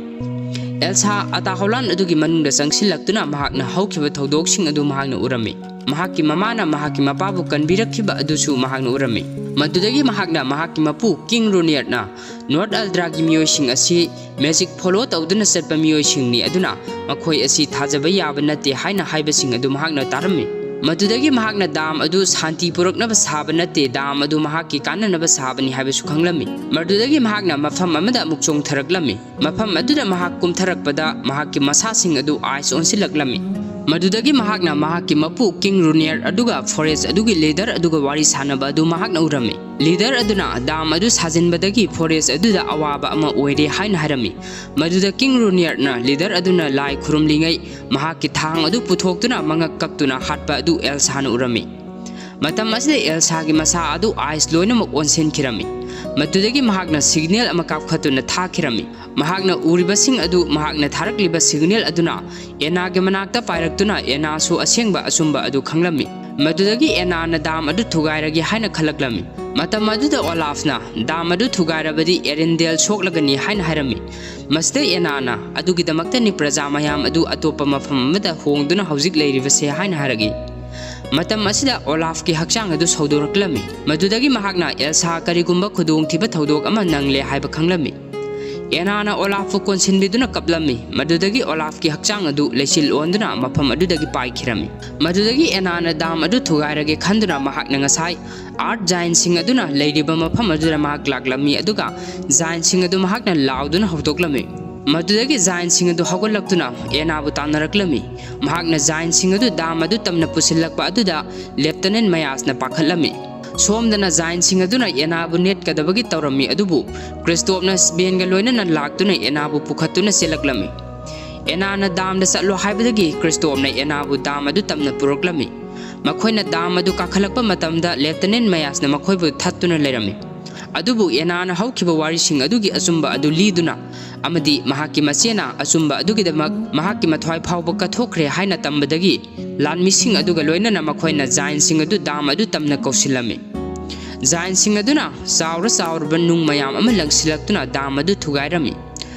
ꯑꯦꯜꯁꯥ ꯑꯇꯥꯍꯣꯂꯥꯟ ꯑꯗꯨꯒꯤ ꯃꯅꯨꯡꯗ ꯆꯪꯁꯤꯜꯂꯛꯇꯨꯅ ꯃꯍꯥꯛꯅ ꯍꯧꯈꯤꯕ ꯊꯧꯗꯣꯛꯁꯤꯡ ꯑꯗꯨ ꯃꯍꯥꯛꯅ ꯎꯔꯝꯃꯤ꯫ ꯃꯍꯥꯛꯀꯤ ꯃꯃꯥꯅ ꯃꯍꯥꯛꯀꯤ ꯃꯄꯥꯕꯨ ꯀꯟꯕꯤꯔꯛꯈꯤꯕ ꯑꯗꯨꯁꯨ ꯃꯍꯥꯛꯅ ꯎꯔꯝꯃꯤ꯫ ꯃꯗꯨꯗꯒꯤ ꯃꯍꯥꯛꯅ ꯃꯍꯥꯛꯀꯤ ꯃꯄꯨ ꯀꯤꯡ ꯔꯨꯅꯤꯌꯔꯅ ꯅꯣꯔꯠ ꯑꯜꯗ꯭ꯔꯥꯒꯤ ꯃꯤꯑꯣꯏꯁꯤꯡ ꯑꯁꯤ ꯃꯦꯖꯤꯛ ꯐꯣꯂꯣ ꯇꯧꯗꯨꯅ ꯆꯠꯄ ꯃꯤꯑꯣꯏꯁꯤꯡꯅꯤ, ꯑꯗꯨꯅ ꯃꯈꯣꯏ ꯑꯁꯤ ꯊꯥꯖꯕ ꯌꯥꯕ ꯅꯠꯇꯦ ꯍꯥꯏꯅ ꯍꯥꯏꯕꯁꯤꯡ ꯑꯗꯨ ꯃꯍꯥꯛꯅ ꯇꯥꯔꯝꯃꯤ꯫ ꯃꯗꯨꯗꯒꯤ ꯃꯍꯥꯛꯅ ꯗꯥꯝ ꯑꯗꯨ ꯁꯥꯟꯇꯤ ꯄꯨꯔꯛꯅꯕ ꯁꯥꯕ ꯅꯠꯇꯦ, ꯗꯥꯝ ꯑꯗꯨ ꯃꯍꯥꯛꯀꯤ ꯀꯥꯟꯅꯅꯕ ꯁꯥꯕꯅꯤ ꯍꯥꯏꯕꯁꯨ ꯈꯪꯂꯝꯃꯤ꯫ ꯃꯗꯨꯗꯒꯤ ꯃꯍꯥꯛꯅ ꯃꯐꯝ ꯑꯃꯗ ꯑꯃꯨꯛ ꯆꯣꯡꯊꯔꯛꯂꯝꯃꯤ꯫ ꯃꯐꯝ ꯑꯗꯨꯗ ꯃꯍꯥꯛ ꯀꯨꯝꯊꯔꯛꯄꯗ ꯃꯍꯥꯛꯀꯤ ꯃꯁꯥꯁꯤꯡ ꯑꯗꯨ ꯑꯥꯏꯁ ꯑꯣꯟꯁꯤꯜꯂꯛꯂꯝꯃꯤ꯫ ꯃꯗꯨꯗꯒꯤ ꯃꯍꯥꯛꯅ ꯃꯍꯥꯛꯀꯤ ꯃꯄꯨ ꯀꯤꯡ ꯔꯨꯅꯤꯌꯔ ꯑꯗꯨꯒ ꯐꯣꯔꯦꯁ ꯑꯗꯨꯒꯤ ꯂꯤꯗꯔ ꯑꯗꯨꯒ ꯋꯥꯔꯤ ꯁꯥꯅꯕ ꯑꯗꯨ ꯃꯍꯥꯛꯅ ꯎꯔꯝꯃꯤ꯫ ꯂꯤꯗꯔ ꯑꯗꯨꯅ ꯗꯥꯝ ꯑꯗꯨ ꯁꯥꯖꯤꯟꯕꯗꯒꯤ ꯐꯣꯔꯦꯁ ꯑꯗꯨꯗ ꯑꯋꯥꯕ ꯑꯃ ꯑꯣꯏꯔꯦ ꯍꯥꯏꯅ ꯍꯥꯏꯔꯝꯃꯤ꯫ ꯃꯗꯨꯗ ꯀꯤꯡ ꯔꯨꯅꯤꯌꯔꯅ ꯂꯤꯗꯔ ꯑꯗꯨꯅ ꯂꯥꯏ ꯈꯨꯔꯨꯝꯂꯤꯉꯩ ꯃꯍꯥꯛꯀꯤ ꯊꯥꯡ ꯑꯗꯨ ꯄꯨꯊꯣꯛꯇꯨꯅ ꯃꯉꯛ ꯀꯛꯇꯨꯅ ꯍꯥꯠꯄ ꯑꯗꯨ ꯑꯦꯜꯁꯥꯅ ꯎꯔꯝꯃꯤ꯫ ꯃꯇꯝ ꯑꯁꯤꯗ ꯑꯦꯜꯁꯥꯒꯤ ꯃꯁꯥ ꯑꯗꯨ ꯑꯥꯏꯁ ꯂꯣꯏꯅꯃꯛ ꯑꯣꯟꯁꯤꯟꯈꯤꯔꯝꯃꯤ꯫ ꯃꯗꯨꯗꯒꯤ ꯃꯍꯥꯛꯅ ꯁꯤꯒꯅꯦꯜ ꯑꯃ ꯀꯥꯞꯈꯠꯇꯨꯅ ꯊꯥꯈꯤꯔꯝꯃꯤ꯫ ꯃꯍꯥꯛꯅ ꯎꯔꯤꯕꯁꯤꯡ ꯑꯗꯨ ꯃꯍꯥꯛꯅ ꯊꯥꯔꯛꯂꯤꯕ ꯁꯤꯒꯅꯦꯜ ꯑꯗꯨꯅ ꯑꯦꯅꯥꯒꯤ ꯃꯅꯥꯛꯇ ꯄꯥꯏꯔꯛꯇꯨꯅ ꯑꯦꯅꯥꯁꯨ ꯑꯁꯦꯡꯕ ꯑꯆꯨꯝꯕ ꯑꯗꯨ ꯈꯪꯂꯝꯃꯤ꯫ ꯃꯗꯨꯗꯒꯤ ꯑꯦꯅꯥꯅ ꯗꯥꯝ ꯑꯗꯨ ꯊꯨꯒꯥꯏꯔꯒꯦ ꯍꯥꯏꯅ ꯈꯜꯂꯛꯂꯝꯃꯤ꯫ ꯃꯇꯝ ꯑꯗꯨꯗ ꯑꯣꯂꯥꯐꯅ ꯗꯥꯝ ꯑꯗꯨ ꯊꯨꯒꯥꯏꯔꯕꯗꯤ ꯑꯦꯔꯤꯟꯗꯦꯜ ꯁꯣꯛꯂꯒꯅꯤ ꯍꯥꯏꯅ ꯍꯥꯏꯔꯝꯃꯤ꯫ ꯃꯁꯤꯗ ꯑꯦꯅꯥꯅ ꯑꯗꯨꯒꯤꯗꯃꯛꯇꯅꯤ ꯄ꯭ꯔꯖꯥ ꯃꯌꯥꯝ ꯑꯗꯨ ꯑꯇꯣꯞꯄ ꯃꯐꯝ ꯑꯃꯗ ꯍꯣꯡꯗꯨꯅ ꯍꯧꯖꯤꯛ ꯂꯩꯔꯤꯕꯁꯦ ꯍꯥꯏꯅ ꯍꯥꯏꯔꯛꯏ꯫ ꯃꯇꯝ ꯑꯁꯤꯗ ꯑꯣꯂꯥꯐꯀꯤ ꯍꯛꯆꯥꯡ ꯑꯗꯨ ꯁꯧꯗꯣꯔꯛꯂꯝꯃꯤ꯫ ꯃꯗꯨꯗꯒꯤ ꯃꯍꯥꯛꯅ ꯑꯦꯜꯁꯥ ꯀꯔꯤꯒꯨꯝꯕ ꯈꯨꯗꯣꯡꯊꯤꯕ ꯊꯧꯗꯣꯛ ꯑꯃ ꯅꯪꯂꯦ ꯍꯥꯏꯕ ꯈꯪꯂꯝꯃꯤ꯫ ꯑꯦꯅꯥꯅ ꯑꯣꯂꯥꯐꯄꯨ ꯀꯣꯟꯁꯤꯟꯕꯤꯗꯨꯅ ꯀꯞꯂꯝꯃꯤ꯫ ꯃꯗꯨꯗꯒꯤ ꯑꯣꯂꯥꯐꯀꯤ ꯍꯛꯆꯥꯡ ꯑꯗꯨ ꯂꯩꯆꯤꯜ ꯑꯣꯟꯗꯨꯅ ꯃꯐꯝ ꯑꯗꯨꯗꯒꯤ ꯄꯥꯏꯈꯤꯔꯝꯃꯤ꯫ ꯃꯗꯨꯗꯒꯤ ꯑꯦꯅꯥꯅ ꯗꯥꯝ ꯑꯗꯨ ꯊꯨꯒꯥꯏꯔꯒꯦ ꯈꯟꯗꯨꯅ ꯃꯍꯥꯛꯅ ꯉꯁꯥꯏ ꯑꯥꯔꯠ ꯖꯥꯏꯟꯁꯤꯡ ꯑꯗꯨꯅ ꯂꯩꯔꯤꯕ ꯃꯐꯝ ꯑꯗꯨꯗ ꯃꯍꯥꯛ ꯂꯥꯛꯂꯝꯃꯤ, ꯑꯗꯨꯒ ꯖꯥꯏꯟꯁꯤꯡ ꯑꯗꯨ ꯃꯍꯥꯛꯅ ꯂꯥꯎꯗꯨꯅ ꯍꯧꯗꯣꯛꯂꯝꯃꯤ꯫ ꯃꯗꯨꯗꯒꯤ ꯖꯥꯏꯟꯁꯤꯡ ꯑꯗꯨ ꯍꯧꯒꯠꯂꯛꯇꯨꯅ ꯑꯦꯅꯥꯕꯨ ꯇꯥꯟꯅꯔꯛꯂꯝꯃꯤ꯫ ꯃꯍꯥꯛꯅ ꯖꯥꯏꯟꯁꯤꯡ ꯑꯗꯨ ꯗꯥꯝ ꯑꯗꯨ ꯇꯝꯅ ꯄꯨꯁꯤꯜꯂꯛꯄ ꯑꯗꯨꯗ ꯂꯦꯞꯇꯅꯦꯟ ꯃꯌꯥꯁꯅ ꯄꯥꯈꯠꯂꯝꯃꯤ꯫ ꯁꯣꯝꯗꯅ ꯖꯥꯏꯟꯁꯤꯡ ꯑꯗꯨꯅ ꯑꯦꯅꯥꯕꯨ ꯅꯦꯠꯀꯗꯕꯒꯤ ꯇꯧꯔꯝꯃꯤ, ꯑꯗꯨꯕꯨ ꯀ꯭ꯔꯤꯁꯇꯣꯞꯅ ꯁ꯭ꯕꯦꯟꯒ ꯂꯣꯏꯅꯅ ꯂꯥꯛꯇꯨꯅ ꯑꯦꯅꯥꯕꯨ ꯄꯨꯈꯠꯇꯨꯅ ꯆꯦꯜꯂꯛꯂꯝꯃꯤ꯫ ꯑꯦꯅꯥꯅ ꯗꯥꯝꯗ ꯆꯠꯂꯣ ꯍꯥꯏꯕꯗꯒꯤ ꯀ꯭ꯔꯤꯁꯇꯣꯞꯅ ꯑꯦꯅꯥꯕꯨ ꯗꯥꯝ ꯑꯗꯨ ꯇꯝꯅ ꯄꯨꯔꯛꯂꯝꯃꯤ꯫ ꯃꯈꯣꯏꯅ ꯗꯥꯝ ꯑꯗꯨ ꯀꯥꯈꯠꯂꯛꯄ ꯃꯇꯝꯗ ꯂꯦꯞꯇꯅꯦꯟ ꯃꯌꯥꯁꯅ ꯃꯈꯣꯏꯕꯨ ꯊꯠꯇꯨꯅ ꯂꯩꯔꯝꯃꯤ꯫ ꯑꯗꯨꯕꯨ ꯑꯦꯅꯥꯅ ꯍꯧꯈꯤꯕ ꯋꯥꯔꯤꯁꯤꯡ ꯑꯗꯨꯒꯤ ꯑꯆꯨꯝꯕ ꯑꯗꯨ ꯂꯤꯗꯨꯅ ꯑꯃꯗꯤ ꯃꯍꯥꯛꯀꯤ ꯃꯆꯦꯅ ꯑꯆꯨꯝꯕ ꯑꯗꯨꯒꯤꯗꯃꯛ ꯃꯍꯥꯛꯀꯤ ꯃꯊ꯭ꯋꯥꯏ ꯐꯥꯎꯕ ꯀꯠꯊꯣꯛꯈ꯭ꯔꯦ ꯍꯥꯏꯅ ꯇꯝꯕꯗꯒꯤ ꯂꯥꯟꯃꯤꯁꯤꯡ ꯑꯗꯨꯒ ꯂꯣꯏꯅꯅ ꯃꯈꯣꯏꯅ ꯖꯥꯏꯟꯁꯤꯡ ꯑꯗꯨ ꯗꯥꯝ ꯑꯗꯨ ꯇꯝꯅ ꯀꯧꯁꯤꯜꯂꯝꯃꯤ꯫ ꯖꯥꯏꯟꯁꯤꯡ ꯑꯗꯨꯅ ꯆꯥꯎꯔ ꯆꯥꯎꯔꯕ ꯅꯨꯡ ꯃꯌꯥꯝ ꯑꯃ ꯂꯪꯁꯤꯜꯂꯛꯇꯨꯅ ꯗꯥꯝ ꯑꯗꯨ ꯊꯨꯒꯥꯏꯔꯝꯃꯤ꯫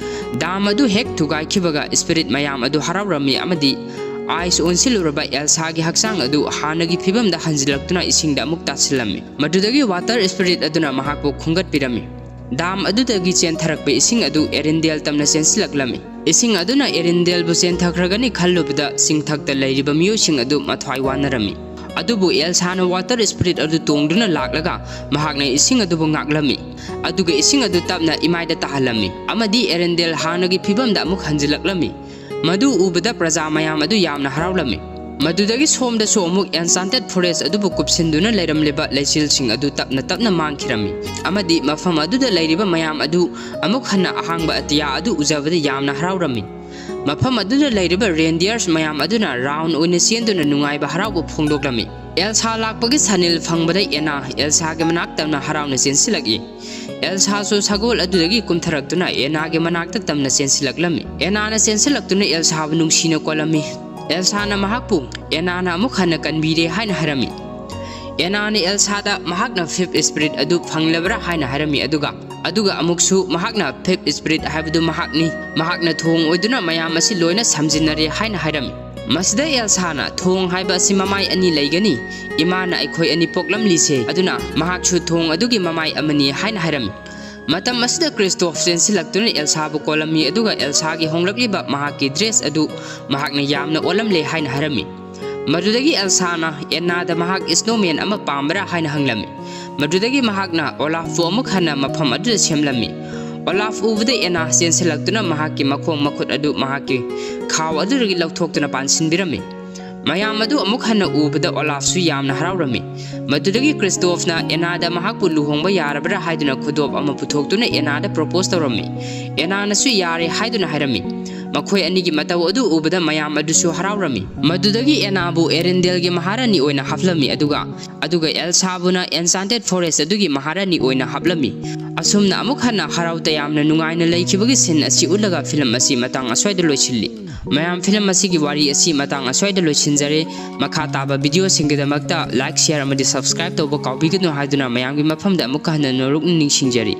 ꯗꯥꯝ ꯑꯗꯨ ꯍꯦꯛ ꯊꯨꯒꯥꯏꯈꯤꯕꯒ ꯁ꯭ꯄꯤꯔꯤꯠ ꯃꯌꯥꯝ ꯑꯗꯨ ꯍꯔꯥꯎꯔꯝꯃꯤ ꯑꯃꯗꯤ ꯑꯥꯏꯁ ꯑꯣꯟꯁꯤꯜꯂꯨꯔꯕ ꯑꯦꯜꯁꯥꯒꯤ ꯍꯛꯆꯥꯡ ꯑꯗꯨ ꯍꯥꯟꯅꯒꯤ ꯐꯤꯕꯝꯗ ꯍꯟꯖꯤꯜꯂꯛꯇꯨꯅ ꯏꯁꯤꯡꯗ ꯑꯃꯨꯛ ꯇꯥꯁꯤꯜꯂꯝꯃꯤ꯫ ꯃꯗꯨꯗꯒꯤ ꯋꯥꯇꯔ ꯁ꯭ꯄꯤꯔꯤꯠ ꯑꯗꯨꯅ ꯃꯍꯥꯛꯄꯨ ꯈꯣꯝꯒꯠꯄꯤꯔꯝꯃꯤ꯫ ꯗꯥꯝ ꯑꯗꯨꯗꯒꯤ ꯆꯦꯟꯊꯔꯛꯄ ꯏꯁꯤꯡ ꯑꯗꯨ ꯑꯦꯔꯤꯟꯗꯦꯜ ꯇꯝꯅ ꯆꯦꯟꯁꯤꯜꯂꯛꯂꯝꯃꯤ꯫ ꯏꯁꯤꯡ ꯑꯗꯨꯅ ꯑꯦꯔꯤꯟꯗꯦꯜꯕꯨ ꯆꯦꯟꯊꯈ꯭ꯔꯒꯅꯤ ꯈꯜꯂꯨꯕꯗ ꯆꯤꯡꯊꯛꯇ ꯂꯩꯔꯤꯕ ꯃꯤꯑꯣꯏꯁꯤꯡ ꯑꯗꯨ ꯃꯊ꯭ꯋꯥꯏ ꯋꯥꯅꯔꯝꯃꯤ꯫ ꯑꯗꯨꯕꯨ ꯑꯦꯜꯁꯥꯅ ꯋꯥꯇꯔ ꯁ꯭ꯄꯤꯔꯤꯠ ꯑꯗꯨ ꯇꯣꯡꯗꯨꯅ ꯂꯥꯛꯂꯒ ꯃꯍꯥꯛꯅ ꯏꯁꯤꯡ ꯑꯗꯨꯕꯨ ꯉꯥꯛꯂꯝꯃꯤ, ꯑꯗꯨꯒ ꯏꯁꯤꯡ ꯑꯗꯨ ꯇꯞꯅ ꯏꯃꯥꯏꯗ ꯇꯥꯍꯜꯂꯝꯃꯤ ꯑꯃꯗꯤ ꯑꯦꯔꯤꯟꯗꯦꯜ ꯍꯥꯟꯅꯒꯤ ꯐꯤꯕꯝꯗ ꯑꯃꯨꯛ ꯍꯟꯖꯤꯜꯂꯛꯂꯝꯃꯤ꯫ ꯃꯗꯨ ꯎꯕꯗ ꯄ꯭ꯔꯖꯥ ꯃꯌꯥꯝ ꯑꯗꯨ ꯌꯥꯝꯅ ꯍꯔꯥꯎꯂꯝꯃꯤ꯫ ꯃꯗꯨꯗꯒꯤ ꯁꯣꯝꯗꯁꯨ ꯑꯃꯨꯛ ꯑꯦꯟꯆꯥꯟꯇꯦꯗ ꯐꯣꯔꯦꯁ ꯑꯗꯨꯕꯨ ꯀꯨꯞꯁꯤꯟꯗꯨꯅ ꯂꯩꯔꯝꯂꯤꯕ ꯂꯩꯆꯤꯜꯁꯤꯡ ꯑꯗꯨ ꯇꯞꯅ ꯇꯞꯅ ꯃꯥꯡꯈꯤꯔꯝꯃꯤ ꯑꯃꯗꯤ ꯃꯐꯝ ꯑꯗꯨꯗ ꯂꯩꯔꯤꯕ ꯃꯌꯥꯝ ꯑꯗꯨ ꯑꯃꯨꯛ ꯍꯟꯅ ꯑꯍꯥꯡꯕ ꯑꯇꯤꯌꯥ ꯑꯗꯨ ꯎꯖꯕꯗ ꯌꯥꯝꯅ ꯍꯔꯥꯎꯔꯝꯃꯤ꯫ ꯃꯐꯝ ꯑꯗꯨꯗ ꯂꯩꯔꯤꯕ ꯔꯦꯟꯗꯤꯌꯔꯁ ꯃꯌꯥꯝ ꯑꯗꯨꯅ ꯔꯥꯎꯟ ꯑꯣꯏꯅ ꯆꯦꯟꯗꯨꯅ ꯅꯨꯡꯉꯥꯏꯕ ꯍꯔꯥꯎꯕ ꯐꯣꯡꯗꯣꯛꯂꯝꯃꯤ꯫ ꯑꯦꯜꯁꯥ ꯂꯥꯛꯄꯒꯤ ꯁꯥꯅꯤꯜ ꯐꯪꯕꯗ ꯑꯦꯅꯥ ꯑꯦꯜꯁꯥꯒꯤ ꯃꯅꯥꯛ ꯇꯝꯅ ꯍꯔꯥꯎꯅ ꯆꯦꯟꯁꯤꯜꯂꯛꯏ꯫ ꯑꯦꯜꯁꯥꯁꯨ ꯁꯒꯣꯜ ꯑꯗꯨꯗꯒꯤ ꯀꯨꯝꯊꯔꯛꯇꯨꯅ ꯑꯦꯅꯥꯒꯤ ꯃꯅꯥꯛꯇ ꯇꯝꯅ ꯆꯦꯟꯁꯤꯜꯂꯛꯂꯝꯃꯤ꯫ ꯑꯦꯅꯥꯅ ꯆꯦꯟꯁꯤꯜꯂꯛꯇꯨꯅ ꯑꯦꯜꯁꯥꯕꯨ ꯅꯨꯡꯁꯤꯅ ꯀꯣꯜꯂꯝꯃꯤ꯫ ꯑꯦꯜꯁꯥꯅ ꯃꯍꯥꯛꯄꯨ ꯑꯦꯅꯥꯅ ꯑꯃꯨꯛ ꯍꯟꯅ ꯀꯟꯕꯤꯔꯦ ꯍꯥꯏꯅ ꯍꯥꯏꯔꯝꯃꯤ꯫ ꯑꯦꯅꯥꯅ ꯑꯦꯜꯁꯥꯗ ꯃꯍꯥꯛꯅ ꯐꯤꯐ ꯁ꯭ꯄꯤꯔꯤꯠ ꯑꯗꯨ ꯐꯪꯂꯕ꯭ꯔꯥ ꯍꯥꯏꯅ ꯍꯥꯏꯔꯝꯃꯤ, ꯑꯗꯨꯒ, ꯑꯗꯨꯒ ꯑꯃꯨꯛꯁꯨ ꯃꯍꯥꯛꯅ ꯐꯤꯐ ꯁ꯭ꯄꯤꯔꯤꯠ ꯍꯥꯏꯕꯗꯨ ꯃꯍꯥꯛꯅꯤ, ꯃꯍꯥꯛꯅ ꯊꯣꯡ ꯑꯣꯏꯗꯨꯅ ꯃꯌꯥꯝ ꯑꯁꯤ ꯂꯣꯏꯅ ꯁꯝꯖꯤꯟꯅꯔꯦ ꯍꯥꯏꯅ ꯍꯥꯏꯔꯝꯃꯤ꯫ ꯃꯁꯤꯗ ꯑꯦꯜꯁꯥꯅ, "ꯊꯣꯡ ꯍꯥꯏꯕ ꯑꯁꯤ ꯃꯃꯥꯏ ꯑꯅꯤ ꯂꯩꯒꯅꯤ, ꯏꯃꯥꯅ ꯑꯩꯈꯣꯏ ꯑꯅꯤ ꯄꯣꯛꯂꯝꯂꯤꯁꯦ, ꯑꯗꯨꯅ ꯃꯍꯥꯛꯁꯨ ꯊꯣꯡ ꯑꯗꯨꯒꯤ ꯃꯃꯥꯏ ꯑꯃꯅꯤ" ꯍꯥꯏꯅ ꯍꯥꯏꯔꯝꯃꯤ꯫ ꯃꯇꯝ ꯑꯁꯤꯗ ꯀ꯭ꯔꯤꯁꯇꯣꯐ ꯆꯦꯟꯁꯤꯜꯂꯛꯇꯨꯅ ꯑꯦꯜꯁꯥꯕꯨ ꯀꯣꯜꯂꯝꯃꯤ, ꯑꯗꯨꯒ ꯑꯦꯜꯁꯥꯒꯤ ꯍꯣꯡꯂꯛꯂꯤꯕ ꯃꯍꯥꯛꯀꯤ ꯗ꯭ꯔꯦꯁ ꯑꯗꯨ ꯃꯍꯥꯛꯅ ꯌꯥꯝꯅ ꯑꯣꯜꯂꯝꯂꯦ ꯍꯥꯏꯅ ꯍꯥꯏꯔꯝꯃꯤ꯫ ꯃꯗꯨꯗꯒꯤ ꯑꯦꯜꯁꯥꯅ ꯑꯦꯟꯅꯥꯗ ꯃꯍꯥꯛ ꯁ꯭ꯅꯣꯃꯦꯟ ꯑꯃ ꯄꯥꯝꯕ꯭ꯔꯥ ꯍꯥꯏꯅ ꯍꯪꯂꯝꯃꯤ꯫ ꯃꯗꯨꯗꯒꯤ ꯃꯍꯥꯛꯅ ꯑꯣꯂꯥꯐꯄꯨ ꯑꯃꯨꯛ ꯍꯟꯅ ꯃꯐꯝ ꯑꯗꯨꯗ ꯁꯦꯝꯂꯝꯃꯤ꯫ ꯑꯣꯂꯥꯐ ꯎꯕꯗ ꯑꯦꯟꯅꯥ ꯆꯦꯟꯁꯤꯜꯂꯛꯇꯨꯅ ꯃꯍꯥꯛꯀꯤ ꯃꯈꯣꯡ ꯃꯈꯨꯠ ꯑꯗꯨ ꯃꯍꯥꯛꯀꯤ ꯈꯥꯎ ꯑꯗꯨꯗꯒꯤ ꯂꯧꯊꯣꯛꯇꯨꯅ ꯄꯥꯟꯁꯤꯟꯕꯤꯔꯝꯃꯤ꯫ ꯃꯌꯥꯝ ꯑꯗꯨ ꯑꯃꯨꯛ ꯍꯟꯅ ꯎꯕꯗ ꯑꯣꯂꯥꯐꯁꯨ ꯌꯥꯝꯅ ꯍꯔꯥꯎꯔꯝꯃꯤ꯫ ꯃꯗꯨꯗꯒꯤ ꯀ꯭ꯔꯤꯁꯇꯣꯐꯅ ꯑꯦꯟꯅꯥꯗ ꯃꯍꯥꯛꯄꯨ ꯂꯨꯍꯣꯡꯕ ꯌꯥꯔꯕ꯭ꯔꯥ ꯍꯥꯏꯗꯨꯅ ꯈꯨꯗꯣꯞ ꯑꯃ ꯄꯨꯊꯣꯛꯇꯨꯅ ꯑꯦꯟꯅꯥꯗ ꯄ꯭ꯔꯣꯄꯣꯁ ꯇꯧꯔꯝꯃꯤ꯫ ꯑꯦꯟꯅꯥꯅꯁꯨ ꯌꯥꯔꯦ ꯍꯥꯏꯗꯨꯅ ꯍꯥꯏꯔꯝꯃꯤ꯫ ꯃꯈꯣꯏ ꯑꯅꯤꯒꯤ ꯃꯇꯧ ꯑꯗꯨ ꯎꯕꯗ ꯃꯌꯥꯝ ꯑꯗꯨꯁꯨ ꯍꯔꯥꯎꯔꯝꯃꯤ꯫ ꯃꯗꯨꯗꯒꯤ ꯑꯦꯟꯅꯥꯕꯨ ꯑꯦꯔꯦꯟꯗꯦꯜꯒꯤ ꯃꯍꯥꯔꯥꯅꯤ ꯑꯣꯏꯅ ꯍꯥꯞꯂꯝꯃꯤ, ꯑꯗꯨꯒ ꯑꯗꯨꯒ ꯑꯦꯜꯁꯥꯕꯨꯅ ꯑꯦꯟꯆꯥꯟꯇꯦꯗ ꯐꯣꯔꯦꯁ ꯑꯗꯨꯒꯤ ꯃꯍꯥꯔꯥꯅꯤ ꯑꯣꯏꯅ ꯍꯥꯞꯂꯝꯃꯤ꯫ ꯑꯁꯨꯝꯅ ꯑꯃꯨꯛ ꯍꯟꯅ ꯍꯔꯥꯎ ꯇꯌꯥꯝꯅ ꯅꯨꯡꯉꯥꯏꯅ ꯂꯩꯈꯤꯕꯒꯤ ꯁꯤꯟ ꯑꯁꯤ ꯎꯠꯂꯒ ꯐꯤꯂꯝ ꯑꯁꯤ ꯃꯇꯥꯡ ꯑꯁ꯭ꯋꯥꯏꯗ ꯂꯣꯏꯁꯤꯜꯂꯤ꯫ ꯃꯌꯥꯝ, ꯐꯤꯂꯝ ꯑꯁꯤꯒꯤ ꯋꯥꯔꯤ ꯑꯁꯤ ꯃꯇꯥꯡ ꯑꯁ꯭ꯋꯥꯏꯗ ꯂꯣꯏꯁꯤꯟꯖꯔꯦ꯫ ꯃꯈꯥ ꯇꯥꯕ ꯚꯤꯗꯤꯑꯣꯁꯤꯡꯒꯤꯗꯃꯛꯇ ꯂꯥꯏꯛ, ꯁꯤꯌꯔ ꯑꯃꯗꯤ ꯁꯕꯁꯀ꯭ꯔꯥꯏꯕ ꯇꯧꯕ ꯀꯥꯎꯕꯤꯒꯅꯨ ꯍꯥꯏꯗꯨꯅ ꯃꯌꯥꯝꯒꯤ ꯃꯐꯝꯗ ꯑꯃꯨꯛꯀ ꯍꯟꯅ ꯅꯣꯂꯨꯛꯅ ꯅꯤꯡꯁꯤꯡꯖꯔꯤ꯫